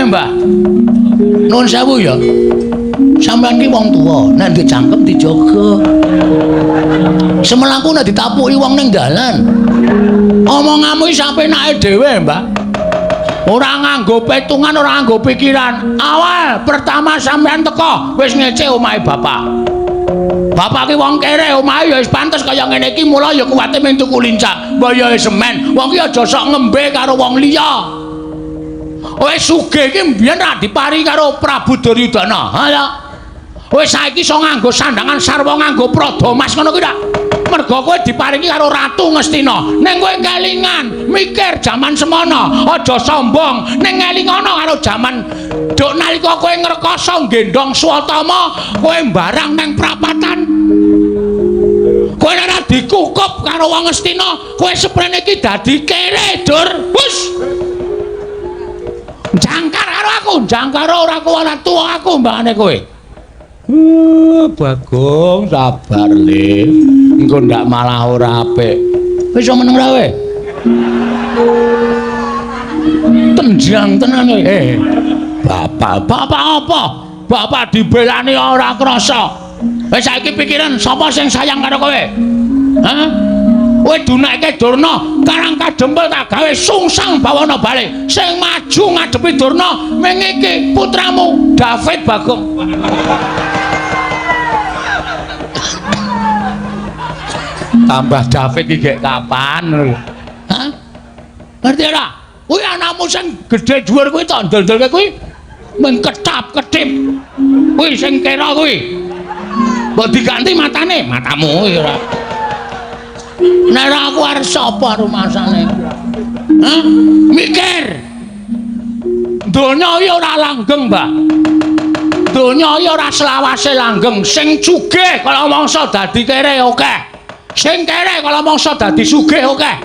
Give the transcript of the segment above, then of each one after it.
Ngene, Mbah. Nuwun sewu ya. Sampeyan ki wong tuwa, nek ndek cangkem dijaga. Semelangku nek ditapuki wong ning dalan. Omonganmu iki sapenake dhewe, Mbah. Ora nganggo petungan, ora nganggo pikiran. Awal pertama sampeyan teko wis ngece omahe bapak. Bapak ki wong kere, omahe ya wis pantes kaya ngene iki, mula ya kuwate mung tuku lincah. Mbah ya semen, wong ki aja sok ngembe karo wong liya. Wis sugih iki mbiyen ra dipari karo Prabu Duryudana. Ha ya. Wis saiki iso nganggo sandangan sarwa nganggo prada mas ngono kuwi ta. Mergo kowe diparingi karo Ratu Ngastina. Ning kowe kelingan, mikir jaman semono, aja sombong. Ning ngelingono karo jaman duk nalika kowe ngrekoso nggendhong Swatama, kowe mbarang nang prapatan. Kowe ora dikukup karo wong Ngastina, kowe seprene iki dadi kere, Dur. Hus. Jangkar karo aku, jangkar ora kuwi tuwa aku mbangane kowe. Bagong sabar le. Engko ndak malah ora apik. Wis iso meneng ra kowe? Tenjang tenan kowe. Bapak, bapak apa? Bapak dibelani ora krasa. Wis saiki pikiran sapa sing sayang karo kowe? Hah? Kowe dunekke Durna, Karang Kadempel tak gawe sungsang bawana balik. Sing maju ngadepi Durna ming iki putramu David Bagong. Tambah David iki gek kapan? Hah? Ngerti ora? Kuwi anakmu sing gedhe dhuwur kuwi tok ndel-ndelke kuwi mung ketap-ketip. Kuwi sing kera kuwi. Mbok diganti matane, matamu kuwi ora. Nek ora aku arep sapa rumasane? Hah? Mikir. Donya iki ora langgeng, Mbah. Donya iki ora selawase langgeng. Sing sugih kala mangsa dadi kere akeh. Sing kere kala mangsa dadi sugih akeh.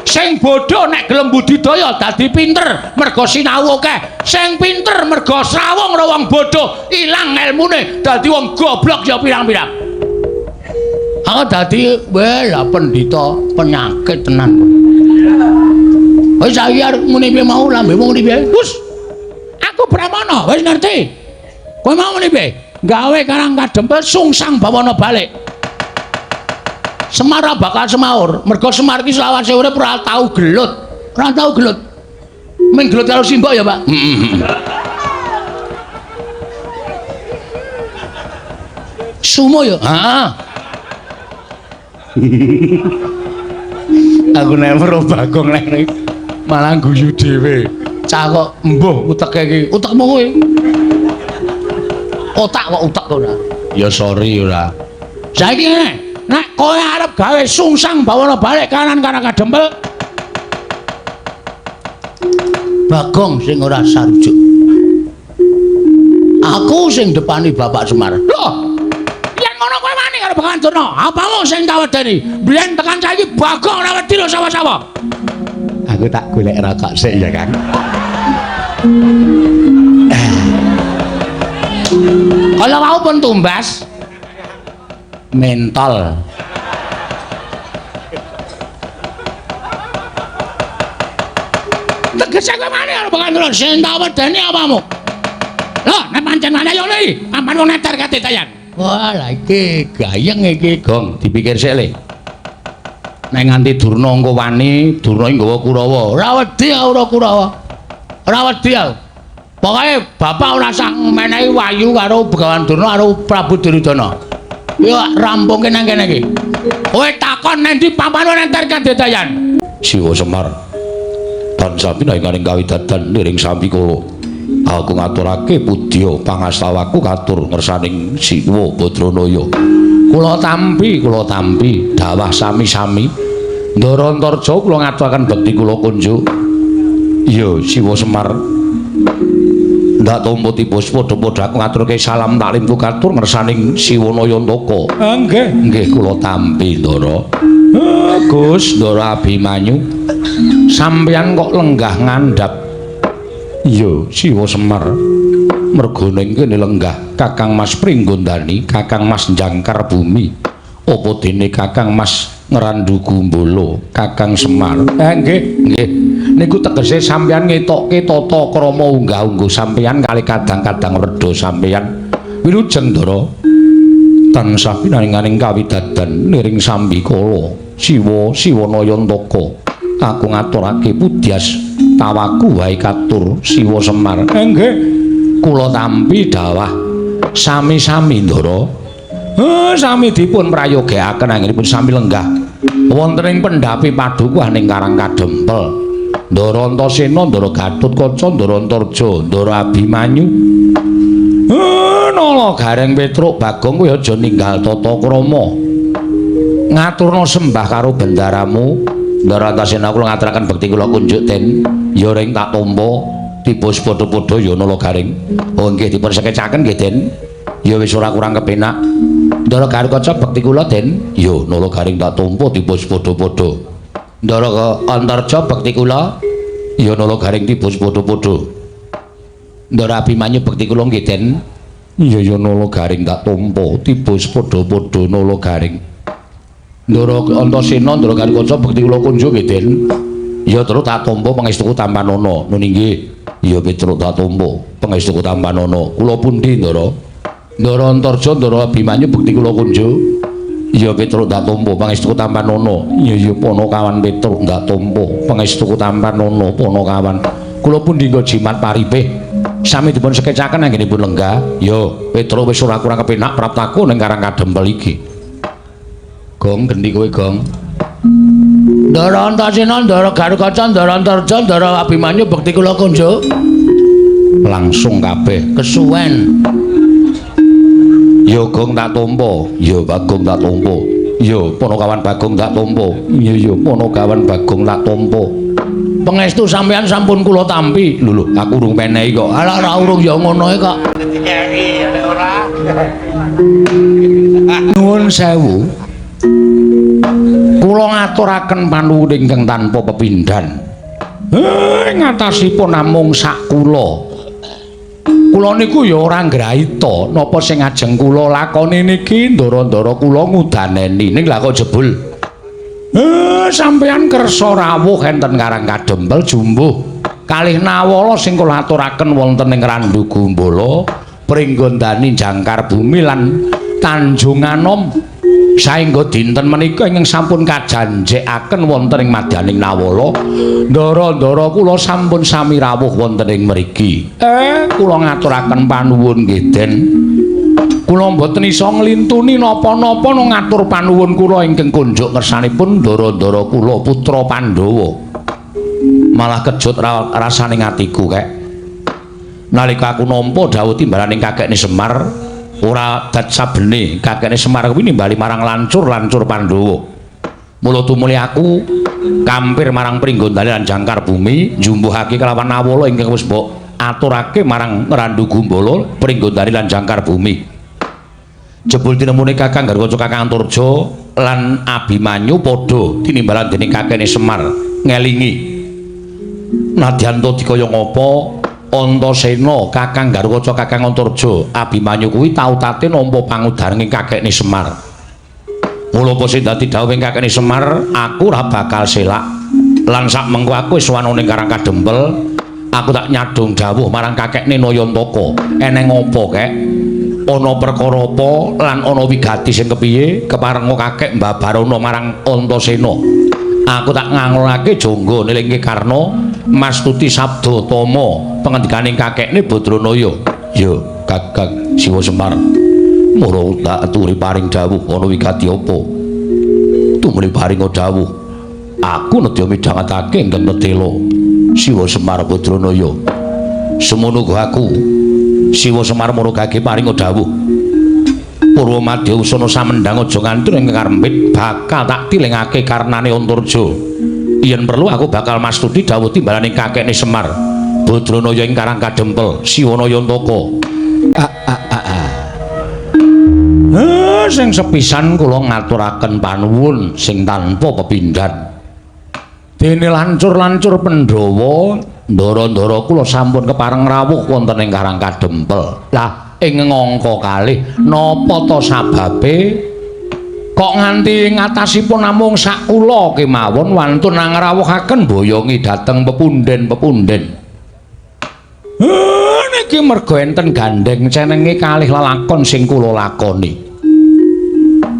Sing bodho nek gelem budidaya dadi pinter mergo sinau akeh. Sing pinter mergo srawung karo wong bodho ilang elmune dadi wong goblok ya pirang-pirang. Aku dadi lah pendhita penyakit tenan. Wis saiki arep muni piye mau lambemu muni piye? Wus. Aku Brahmana, wis ngerti. Kowe mau muni piye? Gawe Karang Kadempel sungsang bawana balik. Semar bakal semaur, mergo Semar iki selawase urip ora tau gelut. Ora tau gelut. Ming gelut karo simbok ya, Pak. Heeh. Sumo ya? Heeh. Aku nek weruh Bagong nek malah guyu dhewe. Cah kok embuh uteke iki. Utekmu kuwi. Otak kok utek ora. Ya sorry ora. Saiki ngene, nek kowe arep gawe sungsang bawana balik kanan Karang Kadempel, Bagong sing ora sarujuk. Aku sing depani Bapak Semar. Loh, yen ngono kowe wani karo Begawan Durna, apamu sing tak wedeni? Biyen tekan saiki Bagong ora wedi lho sawah-sawah. Aku tak golek rokok sik ya, Kang. Kala wau pun tumbas mentol. Tegese kowe wani karo Begawan Durna, sing tak wedeni apamu? Loh, nek pancen wani ayo le, ampan wong neter katitayan. Wah, lah iki gayeng iki, Gong, dipikir sik le. Nek nganti Durna engko wani, Durna iki nggawa Kurawa. Ora wedi aku ora Kurawa. Ora wedi aku. Pokoke bapak ora usah menehi wayu karo Begawan Durna karo Prabu Duryudana. Yo rampungke nang kene iki. Kowe takon nang ndi papan neter kadetayan. Siwa Semar. Tansah pinanganing kawidadan niring sami kula. Aku ngaturake pudya pangastawaku katur ngersaning Siwa Badranaya. Kula tampi dawah sami-sami. Ndara Antarja kula ngaturaken bekti kula kunjuk. Iya, Siwa Semar. Ndak tampa tipus padha-padha aku ngaturke salam taklimku katur ngersaning Siwa Nayantaka. Nggih, nggih kula tampi Ndara. Gus Ndara Abimanyu. Sampeyan kok lenggah ngandhap. Iya, Siwa Semar. Mergo ning kene lenggah Kakang Mas Pringgondani, Kakang Mas Jangkar Bumi. Apa dene Kakang Mas Ngrandu Gumbala, Kakang Semar? Nggih, nggih. Niku tegese sampeyan ngetokke tata krama unggah-ungguh sampeyan kali kadang-kadang werda sampeyan. Wilujeng Ndara. Tansah pinaringaning kawidadan niring sambikala Siwa Siwanayantaka. Aku ngaturake pudyas tawaku wae katur Siwa Semar. Nggih, kula tampi dawah sami-sami Ndara. Sami dipun prayogekaken anggenipun sami lenggah wonten ing pendhapi padukuhan ing Karang Kadempel. Ndara Antasena, Ndara Gatotkaca, Ndara Antarja, Ndara Abimanyu. Nala Gareng Petruk Bagong kowe aja ninggal tata krama. Ngaturna sembah karo bendaramu. Ndara Antasena kula ngaturaken bekti kula kunjuk Den. Ya ring tak tampa tibus padha-padha ya Nala Gareng. Oh nggih dipun sekecaken nggih Den. Ya wis ora kurang kepenak. Ndara Gatotkaca bekti kula Den. Ya Nala Gareng tak tampa tibus padha-padha. Ndara Antarja bekti kula. Ya Nala Gareng tibus padha-padha. Ndara Abimanyu bekti kula nggih Den. Iya ya Nala Gareng tak tampa tibus padha-padha Nala Gareng. Ndara Antasena, Ndara Gatotkaca bekti kula kunjuk nggih Den. Ya terus tak tampa pangestuku tampanana. Nun inggih. Ya Petruk tak tampa pangestuku tampanana. Kula pundi Ndara? Ndara Antarja, Ndara Abimanyu bekti kula kunjuk. Ya Petruk tak tampa pangestuku tampanana. Iya ya Panakawan Petruk tak tampa pangestuku tampanana Panakawan. Kula pundi nggo jimat paripih. Sami dipun sekecaken anggenipun lenggah. Ya Petruk wis ora kurang kepenak praptaku ning Karang Kadempel iki. Gong gendi kowe Gong. Ndara Antasena, Ndara Gatotkaca, Ndara Antarja, Ndara Abimanyu bekti kula kunjuk. Langsung kabeh kesuwen. Ya Gong tak tampa, ya Bagong tak tampa. Ya Panakawan Bagong tak tampa. Ya ya Panakawan Bagong tak tampa. Pangestu sampeyan sampun kula tampi. Lho lho, aku urung menehi kok. Alah ora urung ya ngono e kok. Nuwun sewu. Kula ngaturaken panuwun ingkang tanpa pepindhan. Ngatasipun namung sak kula. Kula niku ya ora ngraita napa sing ajeng kula lakoni niki ndara-ndara kula ngudaneni. Ning lha kok jebul sampeyan kersa rawuh enten Karang Kadempel jumbuh kalih nawala sing kula aturaken wonten ing Randu Gumbala, Pringgondani Jangkar Bumi lan Tanjung Anom. Saengga dinten menika ingkang sampun kajanjekaken wonten ing madyaning nawala, ndara-ndara kula sampun sami rawuh wonten ing mriki. Kula ngaturaken panuwun nggih Den. Kula mboten iso nglintuni napa-napa ngatur panuwun kula ingkang kunjuk ngersanipun ndara-ndara kula putra Pandhawa. Malah kejut rasane atiku kek. Nalika aku nampa dawuh timbalaning kakekne Semar, ora dat sabene kakekne Semar kuwi nimbali marang lancur-lancur Pandhawa. Mula tumuli aku kampir marang Pringgondani lan Jangkar Bumi njumbuhake kelawan nawala ingkang wis mbok aturake marang Randu Gumbala, Pringgondani lan Jangkar Bumi. Jebul tinemune Kakang Garwaca, Kakang Antarja lan Abimanyu padha tinimbalan dening kakekne Semar ngelingi. Nadyan ta dikaya ngapa Antasena, Kakang Garwaca, Kakang Antarja, Abimanyu kuwi tau tate nampa pangudaring kakekne Semar. Mula apa sing dadi dawuhing kakekne Semar, aku ora bakal selak. Lan sak mengko aku wis sowan ning Karang Kadempel, aku tak nyadong dawuh marang kakekne Nayantaka. Eneng apa kek? Ana perkara apa lan ana wigati sing kepiye keparenga kakek mbabarana marang Antasena. Aku tak nganglake jangga nilingke Karna mastuti sabda tama pengendikaning kakekne Badranaya. Ya Kakang Siwa Semar, mula tak aturi paring dawuh ana wigati apa? Tumuli paring dawuh, aku nedya midhangetake ingkang tetela Siwa Semar Badranaya. Semono uga aku Siwa Semar murugake paring dawuh. Purwa madya usana samendhang aja nganti ing karempit bakal tak tilingake karnane Antarja. Yen perlu aku bakal mastuti dawuh timbalaning kakekne Semar Badranaya ing Karang Kadempel Siwanayantaka. Sing sepisan kula ngaturaken panuwun sing tanpa pepindhan. Dene lancur-lancur Pandhawa, ndara-ndara kula sampun kepareng rawuh wonten ing Karang Kadempel. Lah ing ngangka kalih napa ta sababe Kok nganti ngatasipun namung sak kula kemawon wantun angrawuhaken boyongi dhateng pepunden-pepunden. Niki merga enten gandheng cenenge kalih lelakon sing kula lakoni.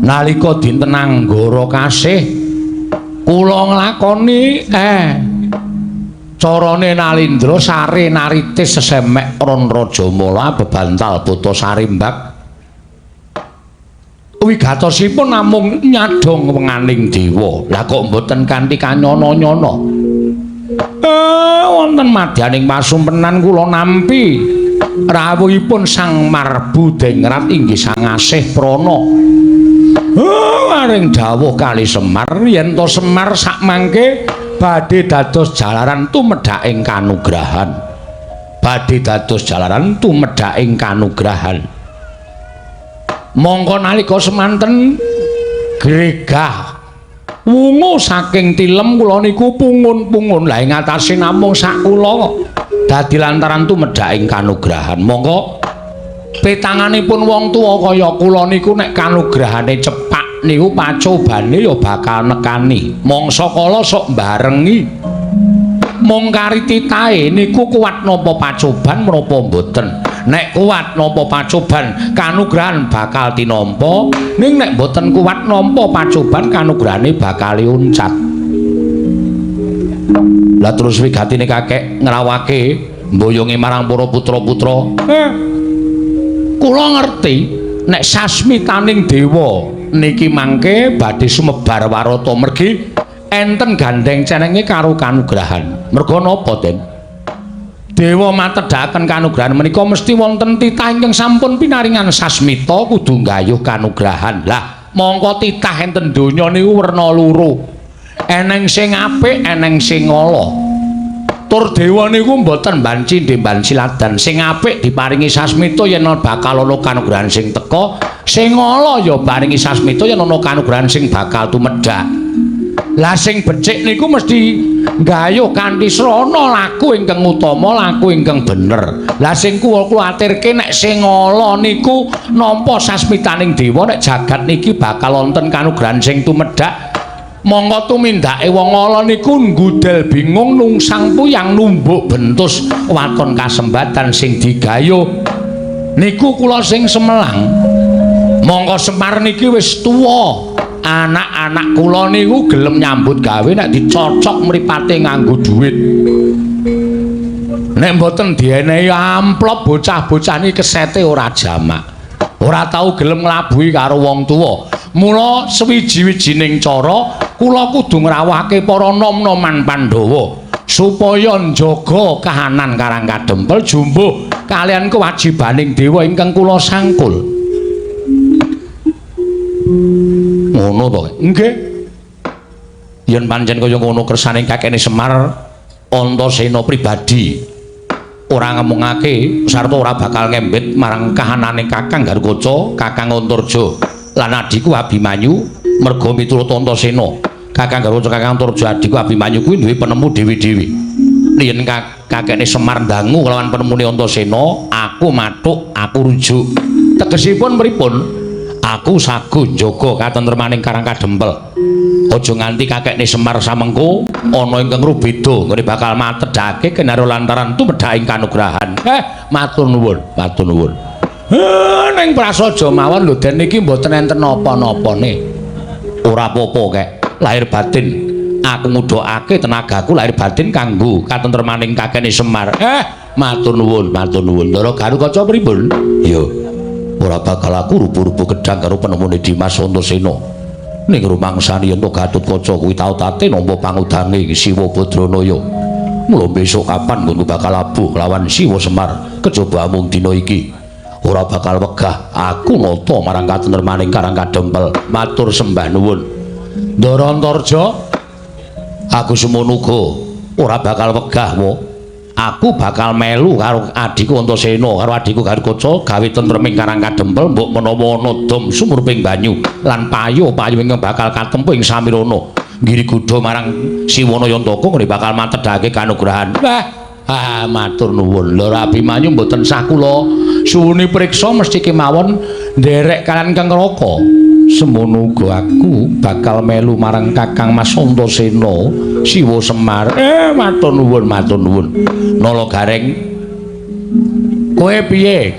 Nalika dinten Anggara kasih kula nglakoni carane Nalindra sare naritis sesemek Ron Rajamala bebantal buta sarimbak. Wigatosipun namung nyadhong wenganing dewa. Lah kok mboten kanthi kanyana-nyana. Wonten madyaning pasumpenan kula nampi rawuhipun Sang Marbu Dengrat inggih Sang Asih Prana. Maring dawuh kali Semar yen to Semar sakmangke badhe dados jalaran tumedhaking kanugrahan. Badhe dados jalaran tumedhaking kanugrahan. Mongko nalika semanten gregah wungu saking tilem kula niku pungun-pungun. Lah ing atase namung sak kula kok dadi lantaran tumedhaking kanugrahan. Mongko petanganipun wong tuwa kaya kula niku nek kanugrahane cepak niku pacobane ya bakal nekani. Mangsa kala sok mbarengi. Mung kari titahe niku kuat napa pacoban menapa mboten. Nek kuat nampa pacoban kanugrahan bakal tinampa, ning nek mboten kuat nampa pacoban kanugrahane bakal uncat. Lah terus wigatine kakek ngrawake mboyonge marang para putra-putra. Kula ngerti nek sasmitaning dewa niki mangke badhe sumebar warata mergi enten gandheng cenenge karo kanugrahan. Merga napa, Den? Dewa matedhaken kanugrahan menika mesti wonten titah ingkang sampun pinaringan sasmita kudu nggayuh kanugrahan. Lah, mongko titah enten donya niku werna loro. Eneng sing apik, eneng sing ala. Tur dewa niku mboten banci ndemban siladan. Sing apik diparingi sasmita yen bakal ana kanugrahan sing teka, sing ala ya paringi sasmita yen ana kanugrahan sing bakal tumedhak. Lah sing becik niku mesti nggayuh kanthi srana laku ingkang utama, laku ingkang bener. Lah sing kula kuwatirke nek sing ala niku nampa sasmitaning dewa nek jagat niki bakal wonten kanugrahan sing tumedhak. Mongko tumindake wong ala niku nggudel bingung nungsang puyang numbuk bentus waton kasembatan sing digayuh. Niku kula sing semelang. Mongko Semar niki wis tuwa. Anak-anak kula niku gelem nyambut gawe nek dicocok mripate nganggo dhuwit. Nek mboten dienehi amplop bocah-bocah niki kesete ora jamak. Ora tau gelem nglabuhi karo wong tuwa. Mula sewiji-wijining cara kula kudu ngrawuhake para nom-noman Pandhawa supaya njaga kahanan Karang Kadempel jumbuh kaliyan kewajibaning dewa ingkang kula sangkul. Ngono to? Nggih. Yen pancen kaya ngono kersane kakene Semar Antasena pribadi ora ngemungake sarta ora bakal ngembet marang kahanane Kakang Garukaca, Kakang Antarja lan adhiku Abimanyu merga miturut Antasena. Kakang Garukaca, Kakang Antarja, adhiku Abimanyu kuwi duwe penemu dhewe-dhewe. Yen kakene Semar ndangu kelawan penemune Antasena, aku mathuk, aku rujuk. Tegesipun pripun? Aku sago njaga katentremaning Karang Kadempel. Aja nganti kakekne Semar samengko ana ingkang rubeda nggone bakal matedhake kinaro lantaran tumedhaking kanugrahan. Matur nuwun, matur nuwun. Ning prasaja mawon lho Den niki mboten enten napa-napane. Ora apa-apa kek, lahir batin. Aku ngudhokake tenagaku lahir batin kanggo katentremaning kakekne Semar. Matur nuwun, matur nuwun. Ndara Garukaca pripun? Iya. Ora bakal aku rubuh-rubuh gedhang karo penemune Dimas Antasena. Ning rumangsane yen Gatotkaca kuwi tau tate nampa pangudange Siwa Badranaya. Mula besok kapan nggonku bakal abuh lawan Siwa Semar kejaba amung dina iki. Ora bakal wegah aku nata marang katentremaning Karang Kadempel. Matur sembah nuwun. Ndara Antarja, aku semono uga ora bakal wegah wo. Aku bakal melu karo adhiku Antasena karo adhiku Garukaca gawe tentreming Karang Kadempel mbok menawa ana dom sumruping banyu lan payu-payu ingkang bakal katempuh ing samirana nggiri gudha marang Siwana Yantaka nggone bakal matedhake kanugrahan. Wah, matur nuwun. Lho Abimanyu mboten sah kula suwuni priksa mesti kemawon nderek kaliyan Kang Raka. Semono uga aku bakal melu marang Kakang Mas Antasena Siwa Semar. Matur nuwun, matur nuwun. Nala Gareng, kowe piye?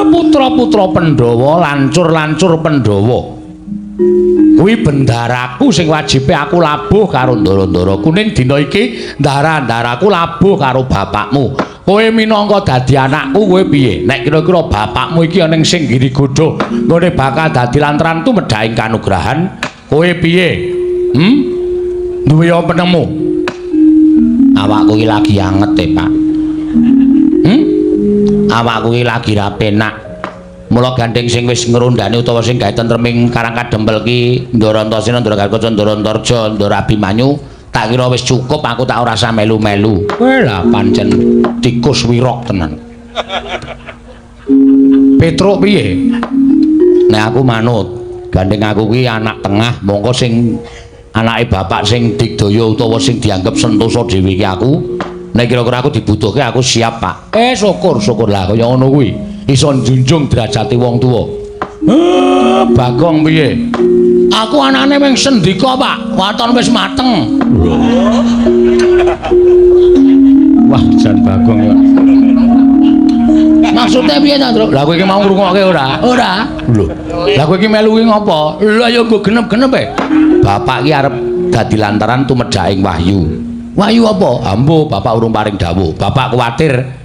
Putra-putra Pandhawa, lancur-lancur Pandhawa. Kuwi bendaraku sing wajibe aku labuh karo ndara-ndaraku ning dina iki ndara-ndaraku labuh karo bapakmu. Kowe minangka dadi anakku kowe piye? Nek kira-kira bapakmu iki ana sing Girigodha nggone bakal dadi lantaran tumedhaing kanugrahan, kowe piye? Duwe apa penemu? Awakku iki lagi anget e, Pak. Awakku iki lagi ra penak. Mula gandeng sing wis ngrondani utawa sing gawe tentreming Karang Kadempel ki Ndara Antasena, Ndara Gatotkaca, Ndara Antarja, Ndara Abimanyu, tak kira wis cukup aku tak ora usah melu-melu. Kowe lah pancen tikus wirok tenan. Petruk piye? Nek aku manut, gandeng aku ki anak tengah, mongko sing anake bapak sing digdaya utawa sing dianggep sentosa dhewe iki aku. Nek kira-kira aku dibutuhke aku siap, Pak. Syukur, syukur lah kaya ngono kuwi. Iso njunjung derajate wong tuwa. Bagong piye? Aku anane mung sendika, Pak. Waton wis mateng. Wah, jan Bagong ya. Maksudnya piye ta, Truk? Lah kowe iki mau ngrungokke ora? Ora. Lho. Lah kowe iki melu kuwi ngopo? Lah ya nggo genep-genep e. Bapak iki arep dadi lantaran tumedhaking wahyu. Wahyu apa? Ambo, bapak urung paring dawuh. Bapak kuwatir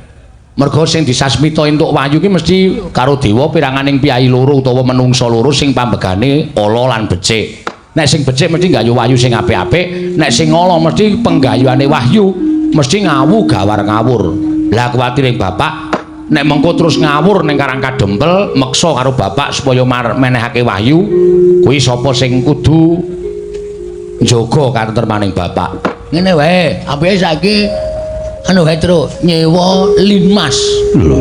mergo sing disasmita entuk wahyu ki mesti karo dewa piranganing piyayi loro utawa menungsa loro sing pambegane ala lan becik. Nek sing becik mesti nggayuh wahyu sing apik-apik, nek sing ala mesti penggayuhane wahyu mesti ngawu gawar ngawur. Lah kuwatire bapak nek mengko terus ngawur ning Karang Kadempel meksa karo bapak supaya menehake wahyu, kuwi sapa sing kudu njaga katentremaning bapak. Ngene wae, apike saiki anu wae Truk, nyewa linmas. Lho.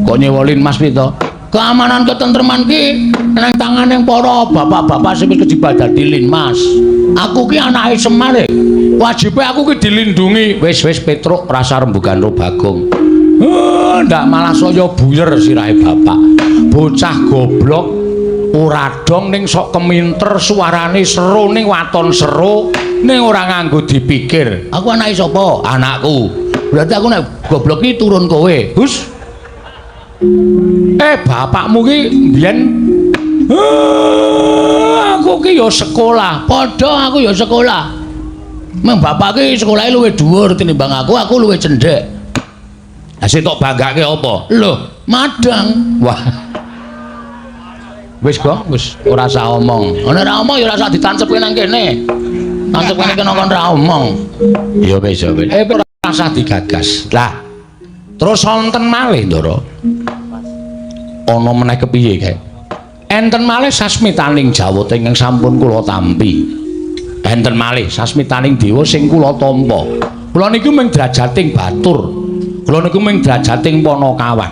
Kok nyewa linmas piye to? Keamanan ketentreman ki nang tangane para bapak-bapak sing wis kejebak dadi linmas. Aku ki anake Semar e. Wajibe aku ki dilindungi. Wis wis Petruk rasa rembugan ro Bagong. Ndak malah saya buyer sirahe bapak. Bocah goblok ora dong ning sok keminter suarane seru ning waton seru ning ora nganggo dipikir. Aku anake sapa? Anakku. Berarti aku nek goblok ki turun kowe. Hus. Bapakmu ki mbiyen aku ki ya sekolah. Padha aku ya sekolah. Meng bapak ki sekolahe luwih dhuwur tinimbang aku, aku luwih cendhek. Lah sing tok banggake apa? Lho, madang. Wah. Wis, Gong, wis ora usah omong. Nek ora omong ya ora usah ditancepke nang kene. Tancepke nang kene kon ora omong. Ya wis, ya wis. Ora usah digagas. Lah, terus wonten malih, Ndara. Ana meneh kepiye kae? Enten malih sasmitaning jawata ingkang sampun kula tampi. Enten malih sasmitaning dewa sing kula tampa. Kula niku mung drajating batur. Kula niku mung drajating panakawan.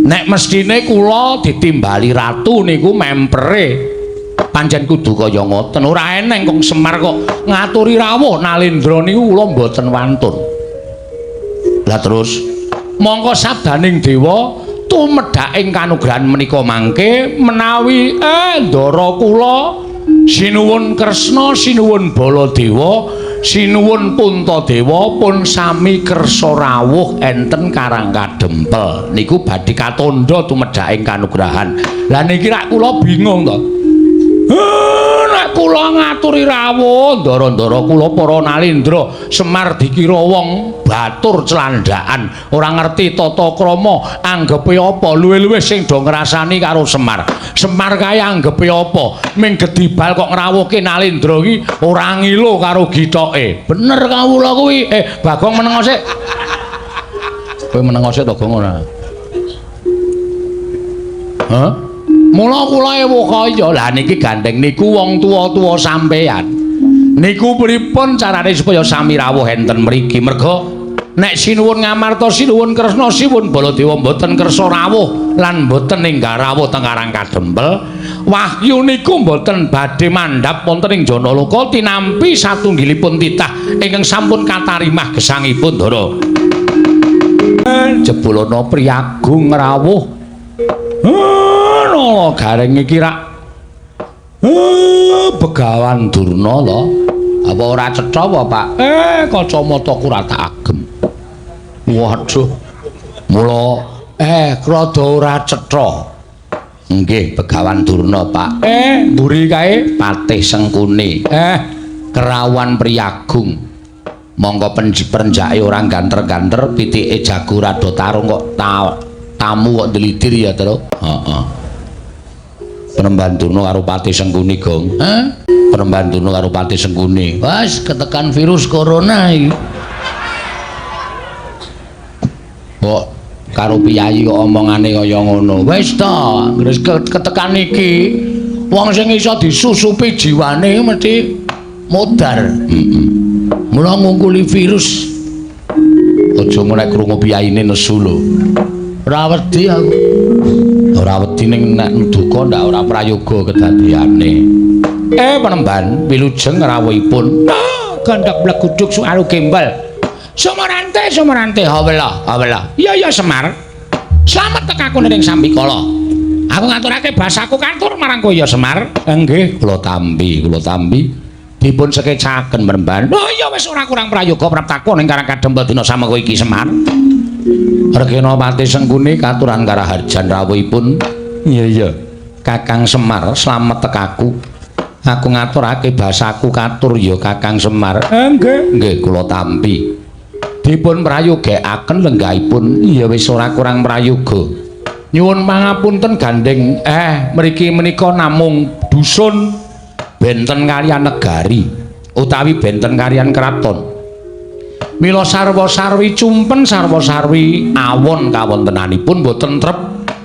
Nek mestine kula ditimbali ratu niku mempere pancen kudu kaya ngoten. Ora eneng kong Semar kok ngaturi rawuh Nalendra niku kula mboten wantun. Lah terus mongko sabdaning dewa tumedhaking kanugrahan menika mangke menawi ndara kula sinuwun Kresna, sinuwun Baladewa, sinuwun Puntadewa pun sami kersa rawuh enten Karang Kadempel niku badhe katandha tumedhaking kanugrahan. Lah niki rak kula bingung to. Nek kula ngaturi rawuh ndara-ndara kula para Nalendra Semar dikira wong batur clandaan ora ngerti tata krama anggepe apa, luwih-luwih sing do ngrasani karo Semar. Semar kae anggepe apa? Ming gedibal kok ngrawuhke Nalendra iki ora ngilo karo githoke. Bener kawula kuwi. Bagong meneng sik. Kowe meneng sik to, Gong, ora? Hah? Mula kula ewuh kaya. Lah niki gandeng niku wong tuwa-tuwa sampeyan. Niku pripun carane supaya sami rawuh enten mriki? Merga nek sinuwun Ngamarta, sinuwun Kresna, sinuwun Baladewa mboten kersa rawuh lan mboten ninggal rawuh teng Karang Kadempel, wahyu niku mboten badhe mandhap wonten ing Janaloka tinampi satunggilipun titah ingkang sampun katarimah gesangipun Ndara. Jebul ana priyagung rawuh. Gareng iki rak Begawan Durna to. Apa ora cetha apa, Pak? Kacamataku ora tak agem. Waduh. Mula rada ora cetha. Nggih, Begawan Durna, Pak. Mburi kae Patih Sengkuni. Kerawan Priyagung. Monggo perenjake ora ganter-ganter, pitike jago rada tarung kok tamu kok ndlidir ya, Tru. Heeh. Penemban Durna karo Patih Sengkuni, Gong. Hah? Penemban Durna karo Patih Sengkuni. Wes ketekan virus corona iki. Kok karo piyayi kok omongane kaya ngono. Wis ta, wis ketekan iki wong sing iso disusupi jiwane mesti modar. Heeh. Mula ngungkuli virus. Aja nek krungu piyayine nesu lho. Ora wedi aku. Ora wedi ning nek duka ndak ora prayoga kedadeyane. Penemban wilujeng rawuhipun. Gandhak bleguduk suaru gembal. Sumarante, sumarante, hawela, hawela. Iya ya Semar. Slamet tekaku ning sambikala. Aku ngaturake basaku katur marang kowe ya Semar. Nggih, kula tampi, kula tampi. Dipun sekecaken Penemban. Oh iya wis ora kurang prayoga praptaku ning Karang Kadempel dina samengko iki Semar. Regena Patih Sengkuni katuran karaharjan rawuhipun. Iya iya. Kakang Semar slamet tekaku. Aku ngaturake basaku katur ya Kakang Semar. Nggih. Nggih, kula tampi. Dipun prayogekaken lenggahipun. Iya wis ora kurang prayoga. Nyuwun pangapunten gandeng. Mriki menika namung dusun benten kaliyan negari utawi benten kaliyan kraton. Mila sarwa-sarwi cumpen sarwa-sarwi awon kawontenanipun boten trep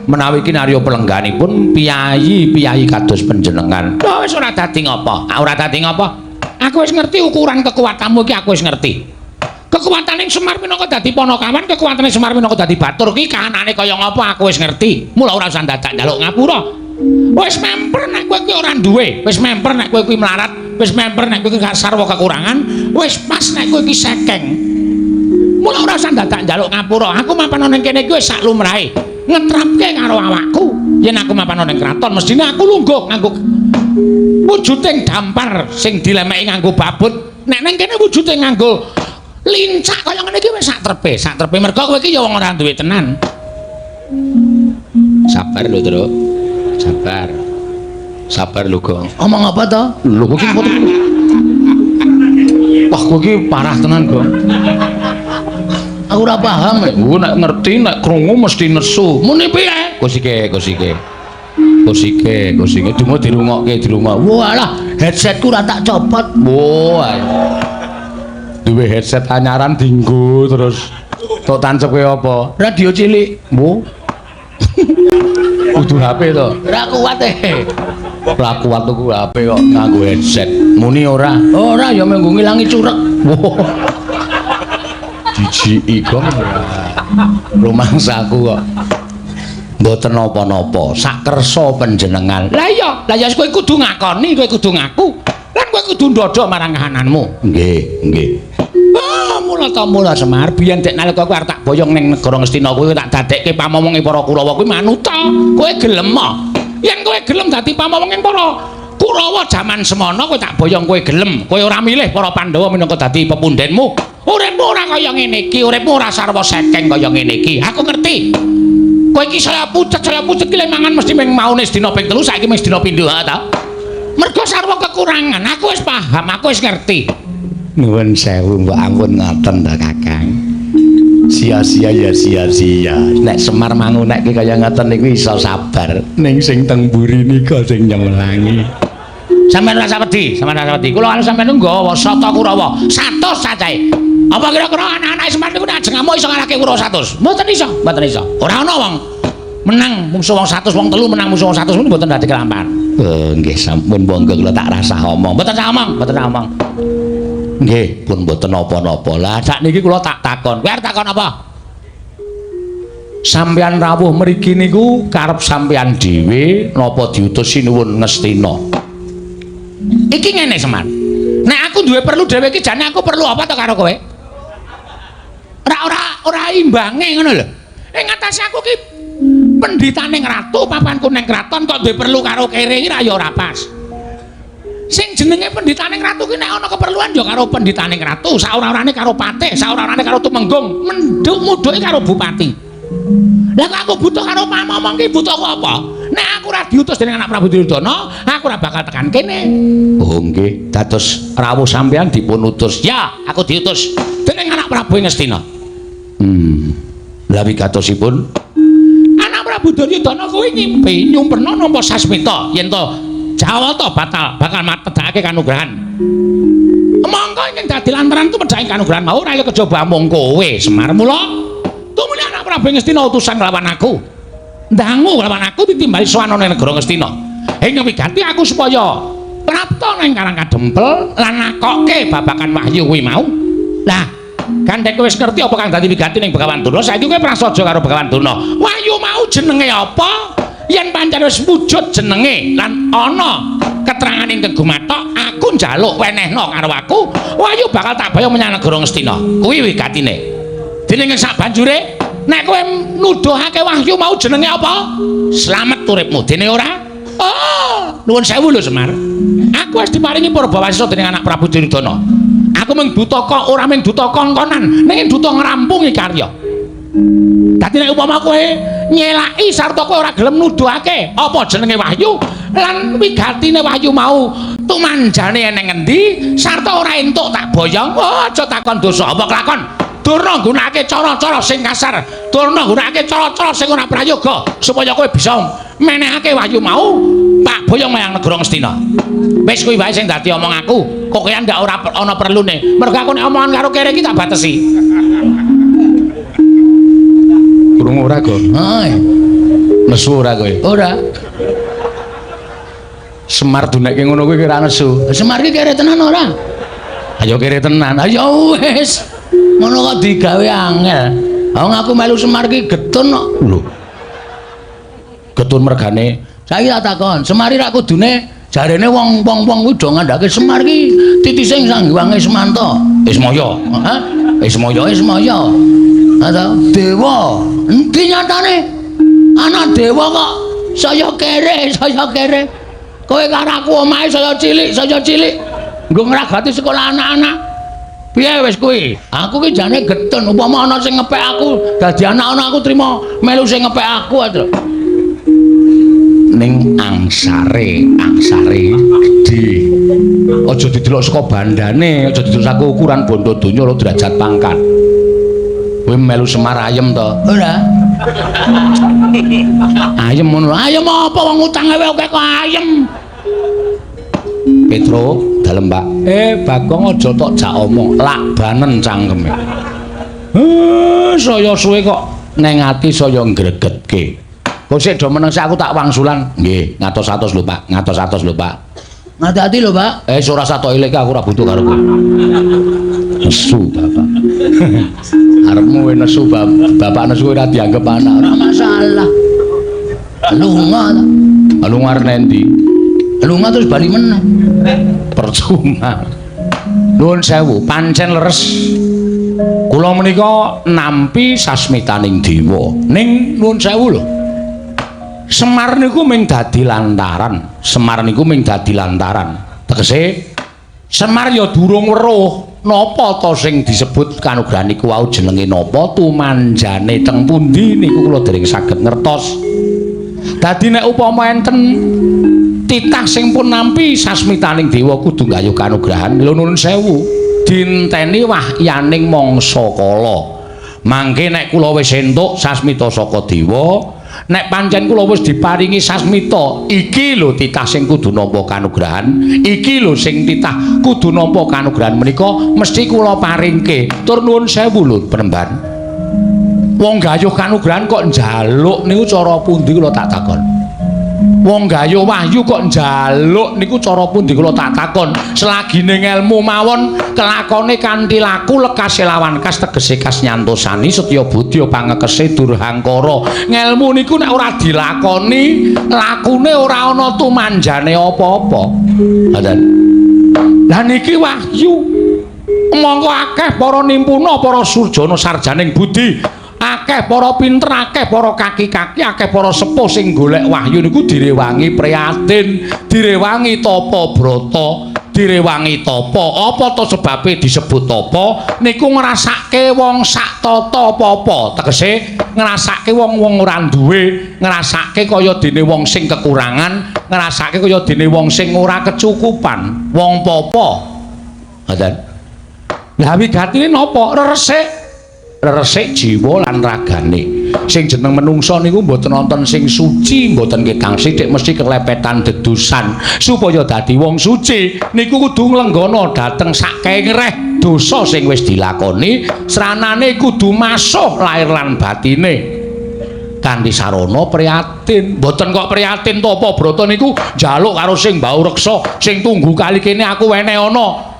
menawi kinarya pelengganipun piyayi-piyayi kados panjenengan. Oh, wis ora dadi ngapa? Ora dadi ngapa? Aku wis ngerti ukuran kekuatanmu iki, aku wis ngerti. Kekuatane Semar minangka dadi panakawan, kekuatane Semar minangka dadi batur ki kahanane kaya ngapa aku wis ngerti. Mula ora usah dadak njaluk ngapura. Wis memper nek kowe kuwi ora duwe, wis memper nek kowe kuwi melarat, wis memper nek kowe kuwi sarwa kekurangan, wis pas nek kowe iki sekeng. Mula ora usah dadak njaluk ngapura. Aku mapan ning kene iki wis sak lumrahe. Ngetrapke karo awakku. Yen aku mapan ning kraton mestine aku lungguh nganggo wujuding dampar sing dilemeki nganggo babut. Nek ning kene wujude nganggo lincak kaya ngene iki wis sak trepe, sak trepe mergo kowe iki ya wong ora duwe tenan. Sabar lho, Tru. Sabar. Sabar lho, Gong. Omong apa to? Lho kowe iki wah, kowe iki parah tenan, Gong. Aku ora paham. Kowe nek ngerti nek krungu mesti nesu. Muni piye? Kosike, kosike. Kosike, kosike dungo dirungokke, dirungok. Walah, headsetku ora tak copot. Wah. Duwe headset anyaran dinggo terus tok tancep kowe apa? Radio cilik. Wo. Kudu HP to. Ora kuat e. Ora kuat tuku HP kok nganggo headset. Muni ora? Ora ya menggo ngilangi curek. Jijiki kok. Rumangsaku kok. Mboten napa-napa, sakersa panjenengan. Lah iya, lah ya kowe kudu ngakoni, kowe kudu ngaku. Lan kowe kudu ndodho marang kahananmu. Nggih, nggih. Ah, mula ta mula Semar, biyen dek nalika kowe arep tak boyong ning negara Ngastina kuwi tak dadekke pamomonge para Kurawa kuwi manuta. Kowe gelem ah? Yen kowe gelem dadi pamomonge para Kurawa jaman semono kowe tak boyong kowe gelem. Kowe ora milih para Pandhawa minangka dadi pepundhenmu. Uripmu ora kaya ngene iki, uripmu ora sarwa sekeng kaya ngene iki. Aku ngerti. Kowe iki saya pucet ki le mangan mesti ming maune sedina ping 3, saiki ming sedina pindho ha ta. Mergo sarwa kekurangan, aku wis paham, aku wis ngerti. Nuwun sewu mbok ampun ngoten ta Kakang. Sia-sia ya sia-sia. Nek Semar mangunekke kaya ngoten niku iso sabar. Ning sing teng mburi nika sing nyemelangi. Sampeyan ora usah wedi, sampeyan ora usah wedi. Kula karo sampeyan nggawa sata Kurawa, 100 cacahe. Apa kira-kira anak-anak Semar niku nek ajeng ngamuk iso ngalahke Kurawa 100? Mboten iso, mboten iso. Ora ana wong menang mungsuh wong 100, wong telu menang musuh wong 100 niku mboten dadi kelampahan. Nggih sampun monggo kula tak rasah omong. Mboten usah omong, mboten usah omong. Nggih, pun mboten napa-napa. Lah sakniki kula tak takon. Kowe arep takon apa? Sampeyan rawuh mriki niku karep sampeyan dhewe napa diutus Sinuwun Ngastina? Iki ngene Semar. Nek aku duwe perlu dhewe iki jane aku perlu apa to karo kowe? Ora ora ora imbange ngono lho. Ing atase aku ki Pendhitaning ratu papanku ning kraton kok duwe perlu karo kere iki ra ya ora pas. Sing jenenge pendhitaning ratu ki nek ana keperluan ya karo pendhitaning ratu, saora-orane karo patih, saora-orane karo tumenggung, menduk mudhuke karo bupati. Lah kok aku butuh karo pamomong ki butuhku apa? Nek aku ora diutus dening anak Prabu Duryudana, aku ora bakal tekan kene. Oh nggih, dados rawuh sampeyan dipun utus. Ya, aku diutus dening anak Prabu Ngastina. Lah wigatosipun anak Prabu Duryudana kuwi ngimpi nyumperna nampa sasmita yen to Jawata batal bakal matedhake kanugrahan. Mongko ingkang dadi lantaran tumedhake kanugrahan mau ora kejaba amung kowe Semar. Mula tumuli anak Prabu Ngastina utusan nglawan aku. Ndangu nglawan aku ditimbali sowan ana negara Ngastina. Ing wigati aku supaya prapta nang Karang Kadempel lan nakokke babagan wahyu kuwi mau. Lah, gandhek wis ngerti apa kang dadi wigati ning Begawan Durna, saiki kowe prasaja karo Begawan Durna. Wahyu mau jenenge apa? Yen pancen wis wujud jenenge lan ana keterangan ingkang gumathok, aku njaluk wenehna karo aku, wahyu bakal tak bayang menyang negara Ngastina. Kuwi wigatine. Dening sak banjure, nek kowe nuduhake wahyu mau jenenge apa? Slamet uripmu. Dene ora? Oh, nuwun sewu lho Semar. Aku wis diparingi purbawasisa dening anak Prabu Duryudana. Aku mung dutaka ora mung duta kongkonan, ning duta ngrampungi karya. Dadi nek upama kowe nyelaki sarta kowe ora gelem nuduhake apa jenenge wahyu lan wigatine wahyu mau tumanjane eneng endi sarta ora entuk tak boyong, oh, aja takon dosa apa kelakon. Durna nggunakake cara-cara sing kasar, durna nggunakake cara-cara sing ora prayoga supaya kowe bisa menehake wahyu mau tak boyong menyang negara Ngastina. Wis kuwi wae sing dadi omong aku. Kok kowe ndak ora ana perlune. Mergo aku nek omongan karo kere iki tak batesi. Krungu ora, Go? Heeh. Nesu ora kowe? Ora. Semar dunekke ngono kuwi ora nesu. Semar ki kere tenan ora? Ayo kere tenan. Ayo wis. Ngono kok digawe angel. Wong aku melu Semar ki getun kok. Lho. Getun mergane. Saiki tak takon, Semar ki rak kudune jarene wong-wong kuwi do ngandhake Semar ki titise Sang Hyang Ismanta. Ismaya. Hah? Ismaya. Ismaya. Atau dewa. Endi nyatane? Anak dewa kok saya kere, saya kere. Kowe karo aku omahe saya cilik, saya cilik. Nggo ngragati sekolah anak-anak. Piye wis kuwi? Aku ki jane getun upama ana sing ngepek aku, dadi anak-anak aku trima melu sing ngepek aku aja. Ning angsare, angsare gedhe. Aja didelok saka bandane, aja didelok saka ukuran bondo donya lho derajat pangkat. Kowe melu Semar ayem to? Ora. Ayem ngono. Ayem apa wong utange wae akeh kok ayem. Petro, dalem Pak. Bagong aja tok jak omong, lakbanen cangkeme. Saya suwe kok neng ati saya ngregetke. Kok sik do meneng sik aku tak wangsulan. Nggih, ngatos-atos lho Pak, ngatos-atos lho Pak. Ngati-ati lho Pak. Ora usah tok ilek aku ora butuh karo kowe. Nesu bapak. Arepmu nesu bapak nesu ora dianggep anak. Ora masalah. Lunga ta. Lunga arep endi? Lunga terus bali meneh. Percuma. Nuwun sewu, pancen leres. Kula menika nampi sasmitaning dewa. Ning nuwun sewu lho. Semar niku mung dadi lantaran. Semar niku mung dadi lantaran. Tegese Semar ya durung weruh napa ta sing disebut kanugrahan niku wau jenenge napa tumanjane teng pundi niku kula dereng saged ngertos. Dadi nek upama enten titah sing pun nampi sasmitaning dewa kudu nggayuh kanugrahan lho nuwun sewu dinteni wahyaning mangsa kala. Mangke nek kula wis entuk sasmita saka dewa, nek pancen kula wis diparingi sasmita, iki lho titah sing kudu nampa kanugrahan, iki lho sing titah kudu nampa kanugrahan menika mesti kula paringke. Tur nuwun sewu lho penemban. Wong gayuh kanugrahan kok njaluk niku cara pundi kula tak takon. Wong gayuh wahyu kok njaluk niku cara pundi kula tak takon. Selagine ngelmu mawon kelakone kanthi laku lekase lawan kas tegese kas nyantosani setya budya pangekese durhangkara. Ngelmu niku nek ora dilakoni, lakune ora ana tumanjane apa-apa. Ngoten. Lah niki wahyu. Mongko akeh para nimpuna, para surjana sarjaning budi. Akeh para pinter, akeh para kaki-kaki, akeh para sepuh sing golek wahyu niku direwangi prihatin, direwangi tapa brata, direwangi tapa. Apa to sebabe disebut tapa? Niku ngrasake wong sak tata apa-apa, tegese ngrasake wong-wong ora duwe, ngrasake kaya dene wong sing kekurangan, ngrasake kaya dene wong sing ora kecukupan, wong papa. Ngoten. Lah wigatine napa? Reresik. Reresik jiwa lan ragane. Sing jeneng menungsa niku mboten wonten sing suci, mboten ketang sithik mesti kelepetan dedusan. Supaya dadi wong suci niku kudu nglenggana dhateng sakengreh dosa sing wis dilakoni, sranane kudu masuh lahir lan batine. Kanthi sarana prihatin. Mboten kok prihatin tapa brata niku njaluk karo sing mbau reksa, sing tunggu kali kene aku wene ana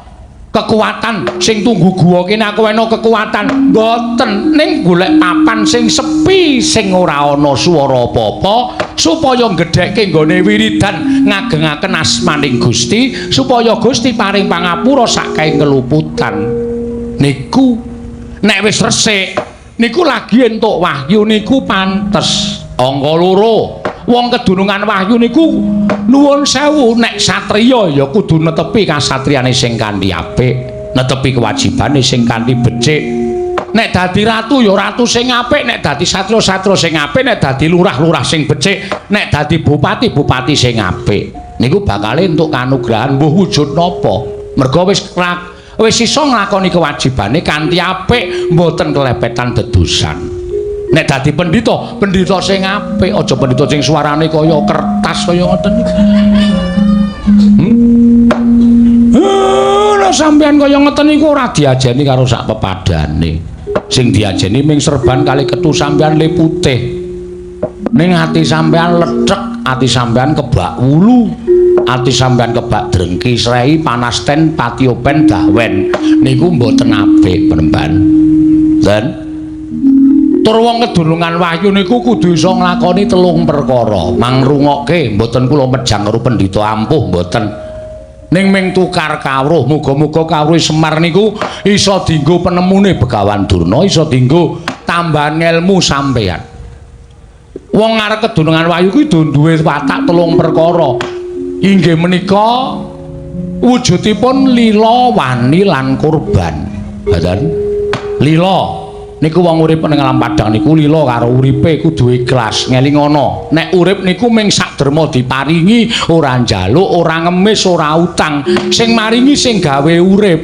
kekuatan, sing tunggu guwa kene aku wene kekuatan. Mboten, ning golek papan sing sepi, sing ora ana swara apa-apa, supaya nggedhekke nggone wiridan ngagengaken asmaning Gusti, supaya Gusti paring pangapura saking keluputan. Niku nek wis resik niku lagi entuk wahyu niku pantes. Angka loro, wong kedunungan wahyu niku nuwun sewu, nek satriya ya kudu netepi kasatriyane sing kanthi apik, netepi kewajibane sing kanthi becik. Nek dadi ratu ya ratu sing apik, nek dadi satria-satria sing apik, nek dadi lurah-lurah sing becik, nek dadi bupati-bupati sing apik. Niku bakale entuk kanugrahan mbuh wujud napa. Merga wis iso nglakoni kewajibane kanthi apik, mboten kelepetan dedusan. Nek dadi pendhita, pendhita sing apik, aja pendhita sing suarane kaya kertas kaya ngoten niku. Lah sampeyan kaya ngoten niku ora diajeni karo sak pepadane. Sing diajeni ming serban kali ketu sampeyan le putih. Ning ati sampeyan lethek, ati sampeyan kebak wulu, ati sampeyan kebak drengki srei panasten patiopen dahwen. Niku mboten apik, penemban. Dan tur wong kedunungan wahyu niku kudu iso nglakoni telung perkara. Mangrungokke, mboten kula mejang karo pendhita ampuh mboten. Ning ming tukar kawruh, muga-muga kawruh Semar niku iso dienggo penemune Begawan Durna, iso dienggo tambahan ngelmu sampeyan. Wong arep kedunungan wahyu kuwi duwe watak telung perkara. Inggih menika wujudipun lila, wani lan kurban. Ngoten. Lila niku wong urip ning alam padhang niku lila karo uripe kudu ikhlas, ngelingono. Nek urip niku ming sak derma diparingi, ora njaluk, ora ngemis, ora utang. Sing maringi sing gawe urip.